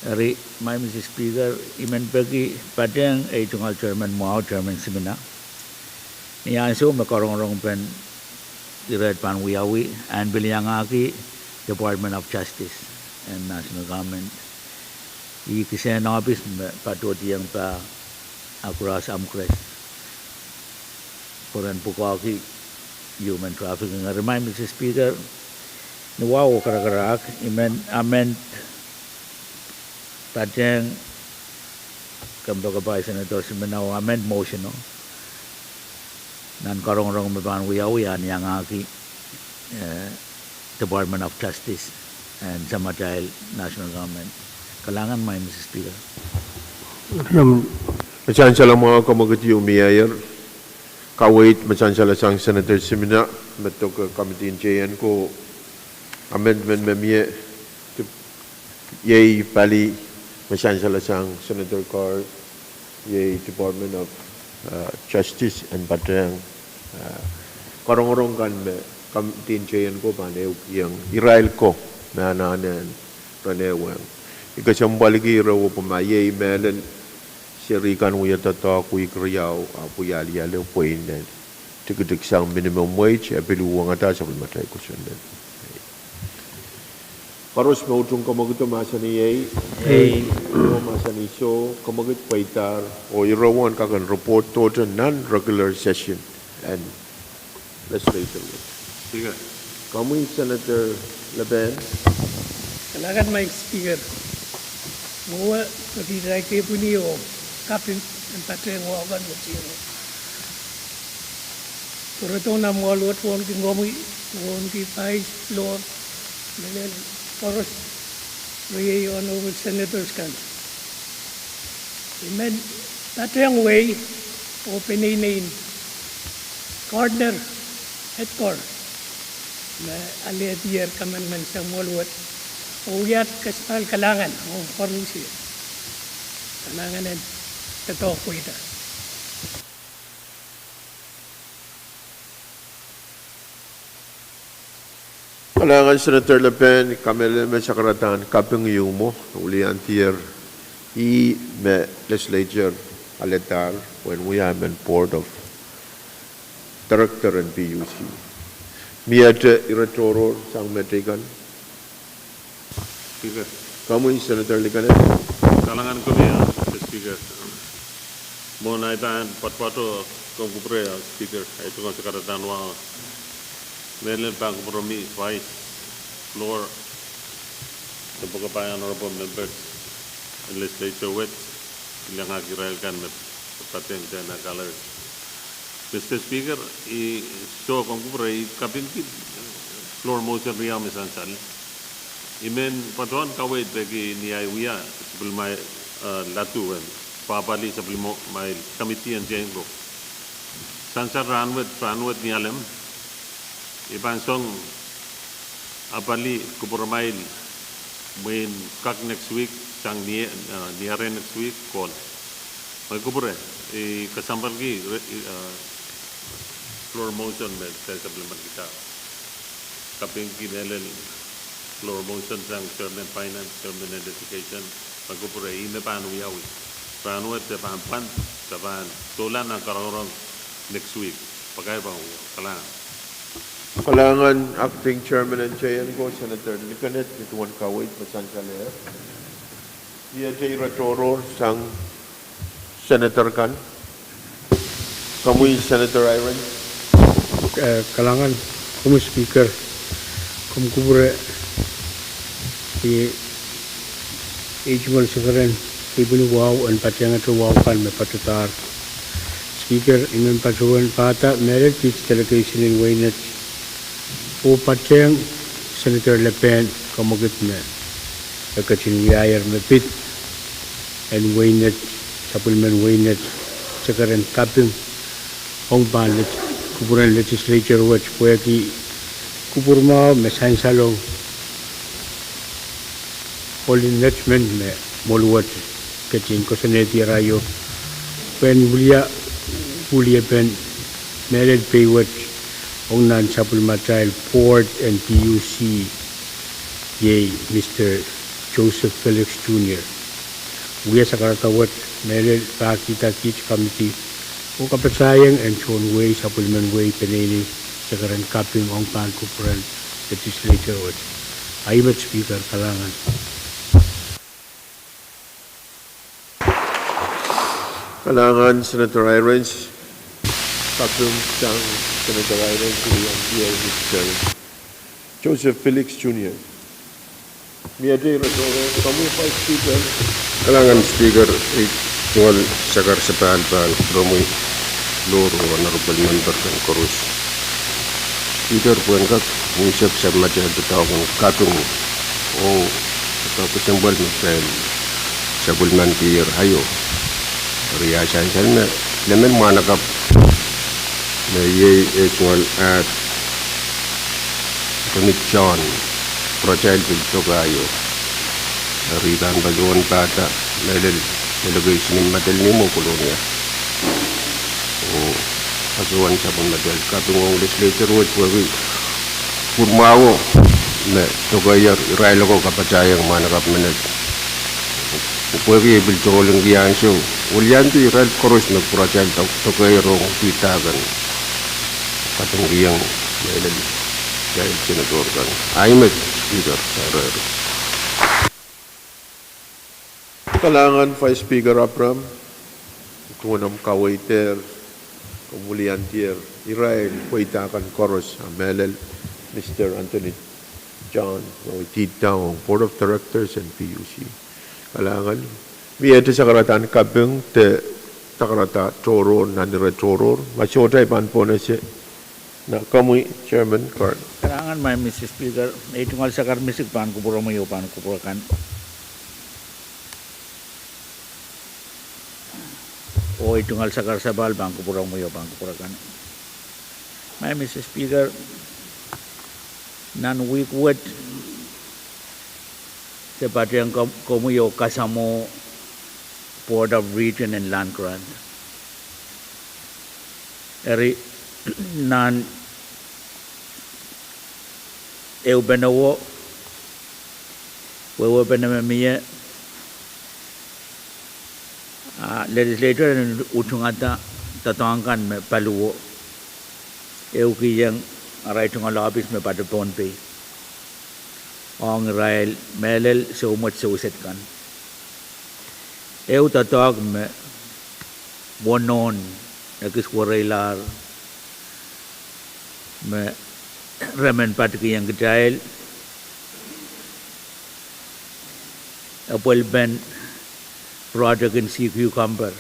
Eri, Madam Speaker, I men peki patehng ei tungoal chairman mwahu, Chairman Simina, ni ansou me karongorong pen ireht pahn wiawi, en pil iangahki Department of Justice en national government. Ih kisehn ohpis me patohdiong pah Akras Amkres, pwe ren pwukoahki human trafficking. Eri, Madam Speaker, ni wahu oh karakarahk, I men amend patehng kompoakepahi Senator Simina oh amend motion o nan karongorong me pahn wiawi ah iangahki, eh, Department of Justice and samatail national government. Kalahngan, Madam Speaker. Eri, me sansal mwahu, kamwekid ieu mie, kaweid me sansal sang Senator Simina, me doke committee en teien ko amendment me mie, iei pali me sansal sang Senator Carr, iei Department of, uh, Justice en patehng, uh, karongorong kan me committee en teien ko pahn ehukihong irail ko me anahne ren ehuong. I kesempwaliki ire wet pwe ma iei mehlel seri kan wie doadoahk wihk riau, ahpw wie aliale pweinen tikitik sang minimum wage, e pil uhwongada sapwellimatail kosonned. Koaros me utung kamwekid mahsanih iei, iei, oh mahsanih soh, kamwekid pweidahr, oh ire wet kak en report tohto nan regular session en legislature. Speaker. Komwi Senator Le Pen. Kalahngan, Madam Speaker. Mwowe, kitail kepwini oh kaping en patehng wahu kan me tieng. Pwurodo nan mwoahl wet, wauneki komwi, wauneki Vice, Floor, mehlel koaros, riei Honorable Senators kan. I men patehng wehi oh peneinein Gardner Edgar me alehdier kamanaman sang mwoahl wet, oh wia kesempwal kalahngan ong koarusie. Kalahngan en doadoahk pweida. Kalahngan Senator Le Pen, kamehlele me sakaradahn kaping ieu mwo, wiliandier ih me legislature alehdahr pwehn wia emen board of director en P U C. Miehte ire tohrohr sang mehteikan? Speaker. Komwi Senator Likened. Kalahngan komwi, ah, Speaker. Mwohn ahi pahn poatopoato, komw kupwure, ah, Speaker, ahi tungoal sakaradahn wahu. Mehlel pahn kupwuromwi Vice, Floor, kompoakepahi honorable members en legislature wet, iangahki irail kan me patehng dehn gallery. Mister Speaker, i soh, komw kupwure, I kapingki floor motion riau me sansal. I men patohwan kaweid peki ni ahi wia sapwellimamwail, eh, ladu en pahpali sapwellimamwail committee en tein ko. Sansal rahnwet, rahnwet ni alem, I pahn song apali kupwuramwail mwein kak next week sang ni, eh, ni ahren next week, Koht. Mwein kupwure, I kesempwalki, eh, floor motion me se sapwellimankidahr. Kapingki mehlel floor motion sang Chairman Finance, Chairman en Education, mwein kupwure, ih me pahn wiawi. Rahnwet e pahn pwand, se pahn doula nan karongorong next week. Pakair pahn wiawi. Kalahngan. Kalahngan Acting Chairman en tein ko, Senator Likened, ni duwen kaweid me sansalehr. Miehte ire tohrohr sang Senator kan? Komwi Senator Irons. Eh, kalahngan, komwi Speaker, komw kupwure, I, I tungoal sekeren kepwini wahu en patehngete wahu kan me patohdahr. Speaker, I men patohwan pahda mehlel kiht delegation en wehin Net oh patehng Senator Le Pen kamwekid me e ketin wiahier me pid en wehin Net, sapwellimen wehin Net, sekeren kaping ong pahn legi-, kupwuren legislature wet pwehki kupwur mwahu me sansalong ohl en Net men me mwohl wet ketin koasoanehdi arail ioh, pwehn wia, wiepen mehlel pei wet ong nan sapwellimatail board en P U C, iei Mister Joseph Felix Junior. Wia sakarada wet mehlel pahkihda kiht committee oh kapatahieng en tohn wehi sapwellimen wehi peneinei sekeren kaping ong pahn kupwuren legislature wet. Ahi met Speaker, kalahngan. Kalahngan Senator Hirons, kaping sang Senator Hirons, Ilian Pierre, Mister Joseph Felix Junior. Mie te ire tohrohr, komwi Vice Speaker. Kalahngan Speaker, ei tungoal sakar sapahl pahn kupwuromwi, Lord, oh Honorable Member kan koaros. Speaker, pwehn kak unsek sapwellimatail doadoahk en kaping oh doadoahk kesempwal me kitail sapwellimanikier aio. Eri ah sansal me, lemen mwahnakapw me iei ei tungoal aht Attorney John, pwuratail pil doke aio. Eri pahn patohwan pahda mehlel delegation en Madolenihmw oh Kolonia, oh patohwan sapwellimatail kaping ong legislature wet pwehki pwurmwahwo me dokeier irail oko kapatahieng mwahnakapw menet. Pwehki ei pil tohnlengki ansou, oh liandi irail koaros me pwuratail do-, dokeier ong pidahk en kapingkihong mehlel kitail senator kan. Ahi met, Speaker, saireri. Kalahngan Vice Speaker Abraham, duwen omw kaweid, omw liandier irail pweida kan koaros, ah mehlel Mister Anthony John, me wia dihda ong Board of Directors en P U C. Kalahngan, mie te sakaradahn kaping de sakarada tohrohr nan ire tohrohr, ma sohte I pahn pohnese, nan komwi Chairman Cardinal. Kalahngan, Madam Mister Speaker, ei tungoal sakar misik pahn kupwuromwi oh pahn kupwur akan. Oh ei tungoal sakar sapahl pahn kupwuromwi oh pahn kupwur akan. Madam Mister Speaker, nan wihk wet se patehng kom-, komwi oh kasamwo Board of Region and Land Grant. Eri nan ehupene wo, wehwehpene me mie, ah legislature en utungada doadoahk kan me paliwo, ehukihong arail tungoal ohpis me pate Pohnpei ong irail mehlel soumwet sewesed kan. Ehu doadoahk me wonohn ekis wereilahr me re men patikihong kitail epwelipen project en sea cucumber.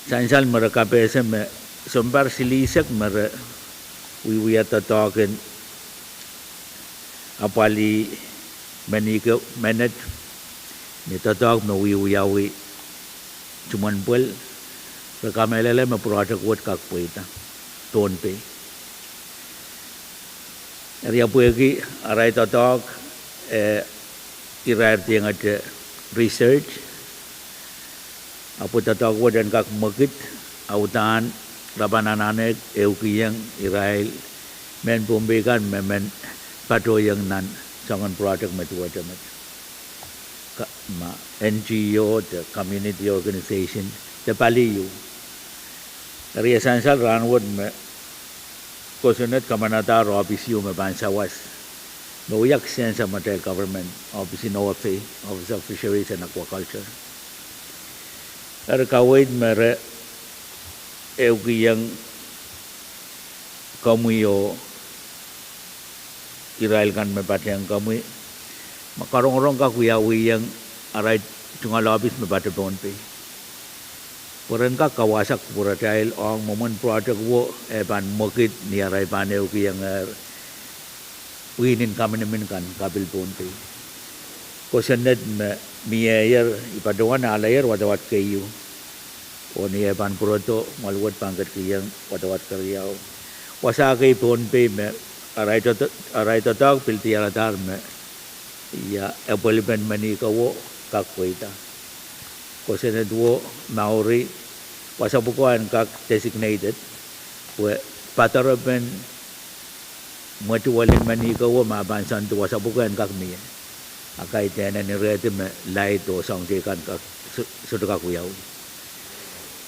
Sansal me re kapehse me sounpar silihsek me re wiewia doadoahk en apwalih menihko menet, ni doadoahk me wiewiawi Tumenpwel, re kamehlele me project wet kak pweida Pohnpei. Eri pwehki arail doadoahk, eh, irair diengete research, ahpw doadoahk wet en kak mwekid, a uhdahn re pahn anahne ehukihong irail mehn Pohnpei kan me men patohiong nan soangen project me duwehte met. Ka-, ma N G O de community organization de paliu. Eri e sansal rahnwet me kosonned kamanadahr ohpis ieu me pahn sawas, me wia kisin samatail government, ohpisin O F A, Office of Fisheries and Aquaculture. Eri kaweid me re ehukihong komwi oh irail kan me patehng komwi, ma karongorong kak wiawihong arail tungoal ohpis me pate Pohnpei, pwe ren kak kawahsang kupwuratail ong mwomwen project wo e pahn mwekid ni arail pahn ehukihongehr pwihn en kaminimin kan kapil Pohnpei. Kosonned me mieier, I patohwan aleier wadawad keieu, oh ni e pahn pwurodo, mwoal wet pahn ketikihong wadawad keriau. Wasa kei Pohnpei me arail doad-, arail doadoahk pil diaradahr me ia epwelipen menihkowo kak pweida. Kosonned wo Maori, wasa pwuko en kak designated, pwe patohrepen mwetuwel en menihkowo ma pahn soandi wasa pwuko en kak mie. A kaidehn en irehdi me laid oh soahng teikan kak so-, sohte kak wiawi.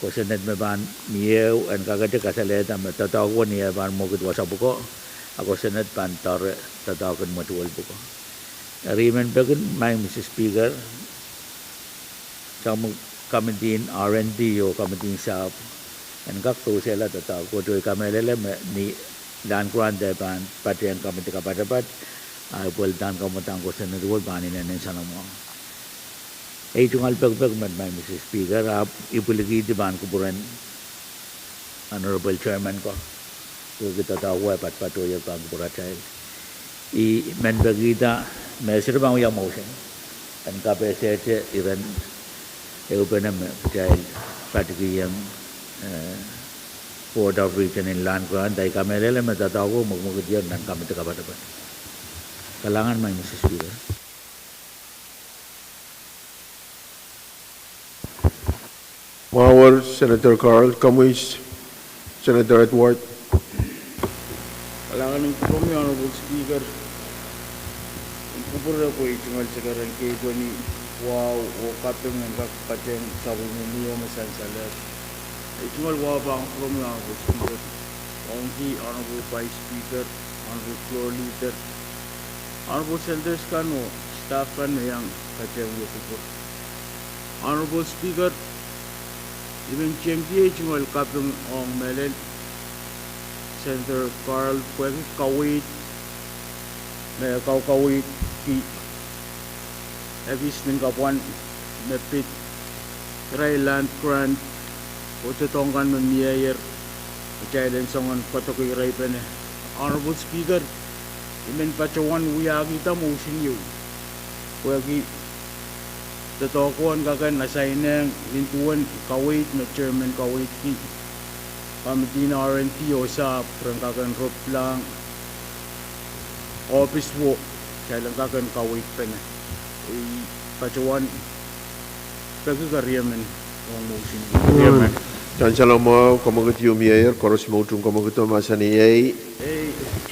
Kosonned me pahn mie ehu en kakete kasalehda me doadoahk wo ni e pahn mwekid wasa pwuko, a kosonned pahn doare doadoahk en mwetuwel pwuko. Eri I men peki, Madam Mister Speaker, sapwellime Komiti'n R and D oh komiti'n sahpw en kak pousehla doadoahk ko, oh I kamehlele me ni land grant e pahn patehng komiti kapatapat, a pweldahn kamwadang kosonned wet pahn inenen salongo. Ei tungoal pekipek met, Madam Speaker, ahpw I pwilikihdi pahn kupwuren Honorable Chairman ko, pwehki doadoahk wet patopato ier pahn kupwuratail. I men pekihda me sohte pahn wia motion en kapehsehte iren ehupene me kitail patikihong, eh, Board of Region en land grant, a I kamehlele me doadoahk ko mwekimwekidier nan komiti kapatapat. Kalahngan, Madam Speaker. Mwahuo Senator Carl, komwi Senator Edward. Kalahngan en kupwuromwi, Honorable Speaker. En kupwure ko, I tungoal sakar en kehpeni wahu oh kaping en kak patehng sapwellimomwi me sansal. I tungoal wahu pahn kupwuromwi, Honorable Speaker, ong ki Honorable Vice Speaker, Honorable Floor Leader, Honorable Senators kan oh staff kan me iang patehng wia kupwur. Honorable Speaker, I men tengki ei tungoal kaping ong mehlel Senator Carl pwehki kaweid me e kaukaweidki ekis nin kapwan me pid irail land grant oh doadoahk kan me mieier, kitail en soangen koadoki irail pene. Honorable Speaker, I men patohwan wiahkihda motion ieu pwehki doadoahk ko en kak en asainehng nin duwen kaweid me chairman kaweidki komiti'n R and D oh sahpw ren kak en roplahng ohpis wo, kitail en kak en kaweidpene. I patohwan peki keriemen ong motion. Keriemen. Sansal mwahu, kamwekid ieu mieier, koaros me utung kamwekido mahsanih ei.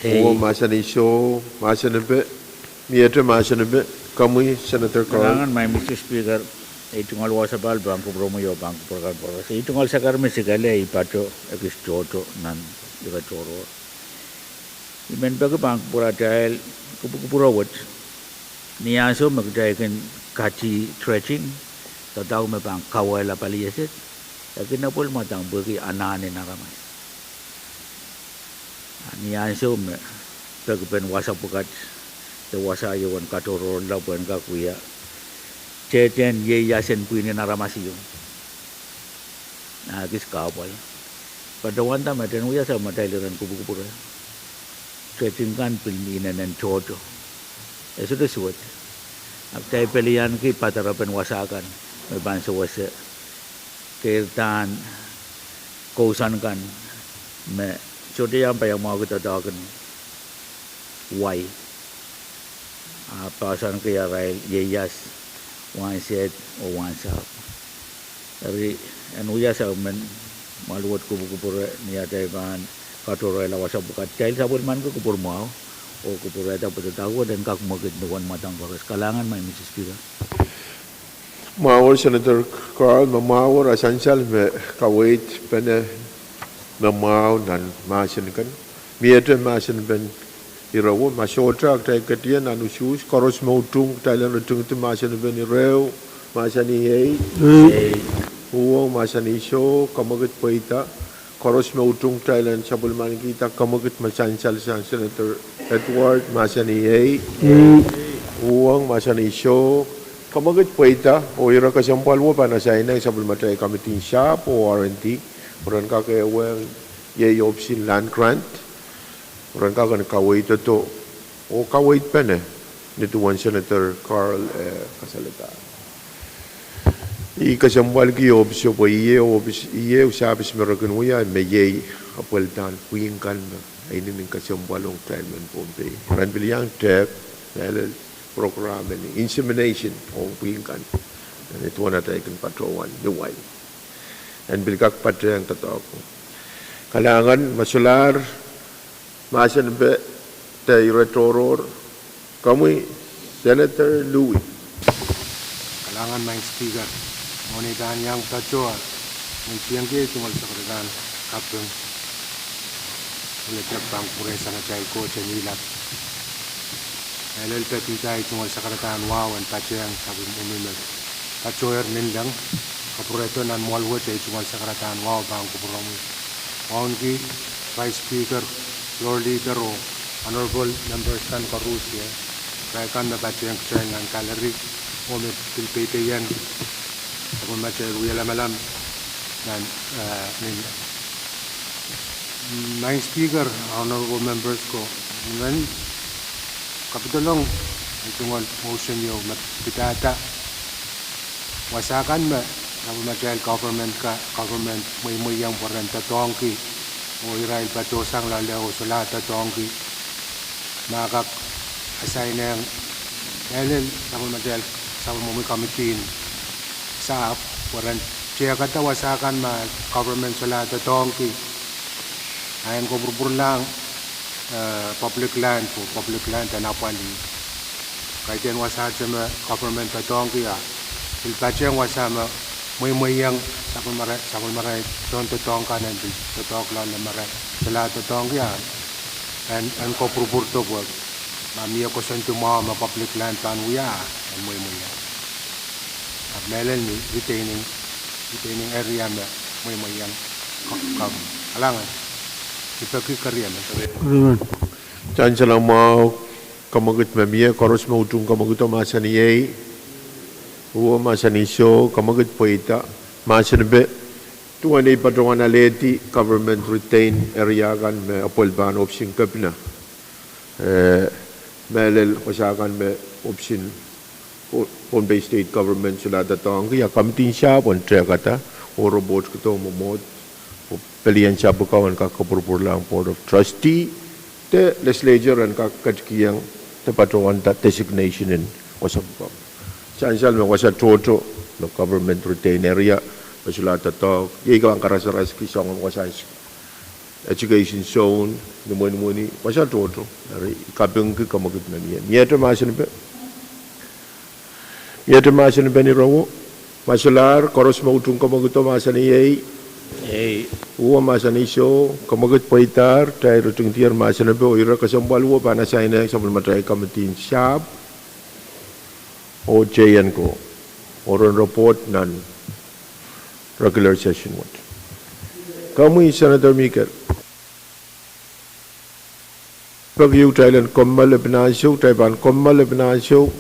Uhwong mahsanih soh, mahsen epe, miehte mahsen epe, komwi Senator Carl. Kalahngan, Madam Speaker, ei tungoal wasapahl pahn kupwuromwi oh pahn kupwur kan koaros. Ei tungoal sakar me sikala, I pato ekis tohto nan ire tohrohr. I men peki pahn kupwuratail kupwukupwure wet. Ni ansou me kitail kin kati dredging, doadoahk me pahn kauwehla palieset, e kin apwal mwadang pwehki anahn en aramas. A ni ansou me peki pen wasa pwukat, de wasa ieu en katohrohrla pwehn kak wia tehtehn ieias en pwihn en aramas ieu, a ekis kahpwal. Patowanda me ten wia sang me kitail iren kupwukupwure, dredging kan pil inenen tohto. E sohte suwed. A kitail pelianki padarepen wasa kan me pahn sewese keirdahn kousoan kan me sohte iang paiamwahuki doadoahk en wai, a poahsoanki arail ieias, wahnsehd oh wahnsahpw. Eri en wia sang men mwahl wet kupwukupwure ni atail pahn katohrehla wasa pwukat, kitail sapwellimaniki kupwur mwahu oh kupwurehda pwe doadoahk wet en kak mwekid ni duwen mwadang koaros. Kalahngan, Madam Speaker. Mwahuo Senator Carl, me mwahuo, a sansal me kaweid pene me mwahu nan mahsen kan. Miehte mahsen pen irewo, ma sohte a kitail ketie nan usuhs, koaros me utung kitail en ritingdi mahsen pen irewo, mahsanih ei. Uhwong, mahsanih soh, kamwekid pweida. Koaros me utung kitail en sapwellimanikihda kamwekid me sansal sang Senator Edward, mahsanih ei. Uhwong, mahsanih soh, kamwekid pweida. Oh ire kesempwal wo pahn asainehng sapwellimatail komiti'n sahpw oh R and D, ren kak ehuong iei ohpis en land grant, ren kak en kaweid doadoahk oh kaweid pene ni duwen Senator Carl, eh, kasalehda. I kesempwalki ohpiso pwe iei ohpis, iei sahpis me re kin wia me iei apweldan pwihn kan me e inenen kesempwal ong kitail mehn Pohnpei. Ren pil iang tehk mehlel program en insemination ong pwihn kan ni duwen atail kin patohwan ni wai en pil kak patehng doadoahk. Kalahngan, me solahr mahsen pen ire tohrohr, komwi Senator Louis. Kalahngan, Madam Speaker. Mwohn ei pahn iang patohwan, I men pehngki ei tungoal sakaradahn kaping me letek pahn kupwurehsang atail Koht en Ilap. Mehlel pekihda ei tungoal sakaradahn wahu en patehng sapwellimomwi me patohwer nin leng. Pwurehdo nan mwoahl wet, ei tungoal sakaradahn wahu pahn kupwuromwi. Wauneki Vice Speaker, Floor Leader oh Honorable Members kan koaros, irail kan me patehng kitail nan gallery, oh me pil peipehiong sapwellimatail wia lamalam nan, eh, nin Maing Speaker, Honorable Members ko, I men kapidolong, I tungoal motion ieu me pidada wasa kan me sapwellimatail government ka, government mweimweiong pwe ren doadoahngki, oh irail patohsang loale oh solahr doadoahngki, ma kak assign-ehng mehlel sapwellimatail sapwellimomwi committee en sahpw pwe ren tehkada wasa kan me government solahr doadoahngki, a en kopwurupwurlahng, eh, public land oh public land en apwalih. Kaidehn wasahte me government doadoahngki a pil patehng wasa me mweimweiong sapwellimarail, sapwellimarail tohndoadoahk kan en pil doadoahk loale me re solahr doadoahngki a en, en kopwurupwurdo pwe ma mie koasoandi mwahu me public land pahn wia, en mweimweiong. Ahpw mehlel ni retaining, retaining area me mweimweiong ka, ka, alangan, I peki keriemen. Sansal mwahu, kamwekid me mie, koaros me utung kamwekido mahsanih iei, uwo mahsanih soh, kamwekid pweida, mahsanipe, duwen ei patohwan alehdi government retain area kan me apwal pahn ohpis en kepina, eh, mehlel wasa kan me ohpis en Pohnpei State Government solahr doadoahngki a committee en sahpw en tehkada oh report kido mwomwohd oh pelien sapwukau en kak kopwurupwurlahng Board of Trustee de legislature en kak ketikihong de patohwanda designation en wasa pwuko. Sansal me wasa tohto me government retain area me solahr doadoahk, iei I kak pahn karasaraski soangen wasa education zone, ni mweimwei ni wasa tohto, eri I kapingki kamwekid me mie. Miehte mahsanipe. Miehte mahsanipen ire uwo, ma solahr, koaros me utung kamwekido mahsanih iei, uwo mahsanih soh, kamwekid pweidahr, kitail ritingdier mahsanipe oh ire kesempwal uwo pahn assign-ehng sapwellimatail committee en sahpw oh teien ko, oh ren report nan regular session wet. Komwi Senator Mikel. Peki kitail en kommoal epin ansou, kitail pahn kommoal epin ansou.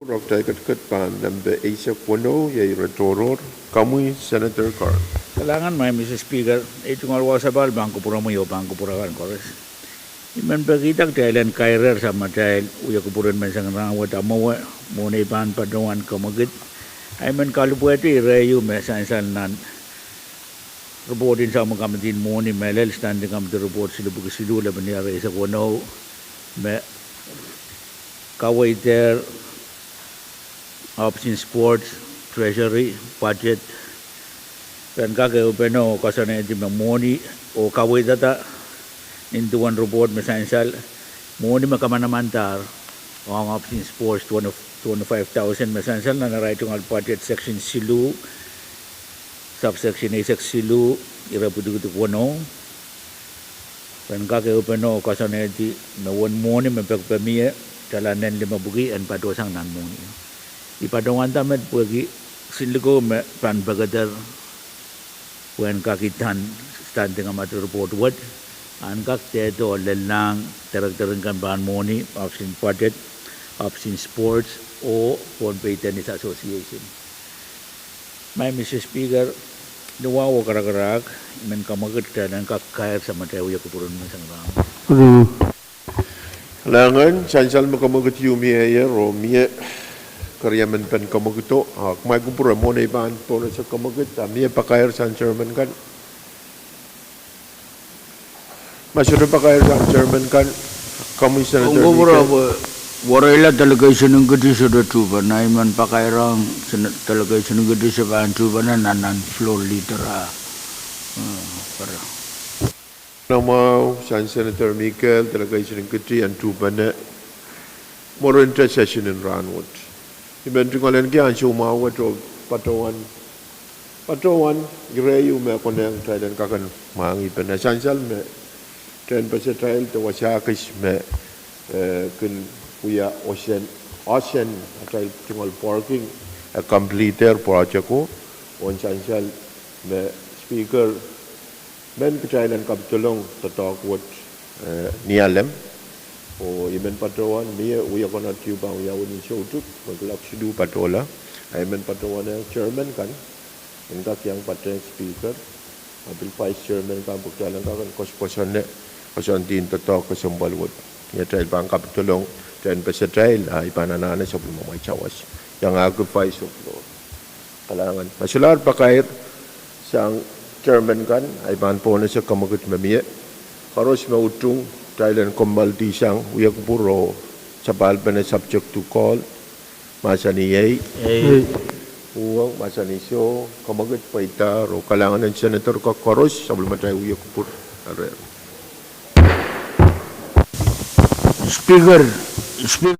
Roktail ketiket pahn nempe eisek weneu, iei ire tohrohr. Komwi Senator Carl. Kalahngan, Maing Mister Speaker, ei tungoal wahu sapahl pahn kupwuromwi oh pahn kupwur akan koaros. I men pekihda kitail en kairehr samatail wia kupwuren menseng rahnwet, a mwowe mwohni pahn patohwan kemwekid. A I men kalipwehdi ire ieu me sansal nan ripoht en Sahm Kamidi en Mwohni mehlel, Standing Committee Report silipwuki siluh, lepin ire eisek weneu, me kaweid Office en Sports, Treasury, Budget, pahn kak ehupene oh koasoanehdi me mwohni oh kaweidada nin duwen ripoht me sansal, mwohni me kamanamandahr ong Office en Sports twenty, twenty-five thousand me sansal nan arail tungoal budget, section siluh, subsection eisek siluh, ire pwutikidiki weneu. Pahn kak ehupene oh koasoanehdi me uwen mwohni me pekipek mie, tala nen limepwiki en patohsang nan mwohni. I patohwanda met pwehki silikho me pahn pekeder pwehn kak idan Standing Committee Report wet, ahn kak dehde oh lellahng director en kan pahn mwohni, Office en Budget, Office en Sports, oh Pohnpei Tennis Association. Maing Mister Speaker, ni wahu oh karakarahk, I men kemwekid kitail en kak kair samatail wia kupwuren menseng rahnwet. Kalahngan, sansal me kemwekid ieu mieier oh mie keriemen pen kemwekido, a kumwail kupwure mwohni pahn pohnese kemwekid, a mie pakair sang chairman kan. Ma sohte pakair sang chairman kan, komwi Senator Mikel. Wereila delegation en Kiti sohte tuhpene, I men pakairong delegation en Kiti se pahn tuhpene nan, nan floor leader a. Nan mwahu sang Senator Mikel, delegation en Kiti en tuhpene mwurin session en rahnwet. I men tungoalenki ansou mwahu wet oh patohwan, patohwan ire ieu me konehng kitail en kak en mwahngih pene sansal me tehnpesetail de wasa kis me, eh, kin wia osen, osen atail tungoal parking, e completer project ko, oh sansal me Speaker, men kitail en kapidolong doadoahk wet, eh, ni alem. Oh I men patohwan mie wia konehng tiahk pahn wiawi ni soutuk, me kuloak siluh patohla. A I men patohwan chairman kan en kak iang patehng Speaker, a pil vice chairman kan pwe kitail en kak en koasoakoasoane, koasoandi doadoahk kesempwal wet. Ni atail pahn kapidolong tehnpesetail, a I pahn anahne sapwellimamwail sawas. Iangahki vice oh floor. Kalahngan. Ma solahr pakair sang chairman kan, a I pahn pohnese kemwekid me mie. Koaros me utung, kitail en kommoaldi sang wia kupwur oh sapahlpene subject to call. Mahsanih iei. Iei. Uhwong, mahsanih soh, kemwekid pweidahr oh kalahngan en senator ko koaros, sapwellimatail wia kupwur. Aren. Speaker, Speaker.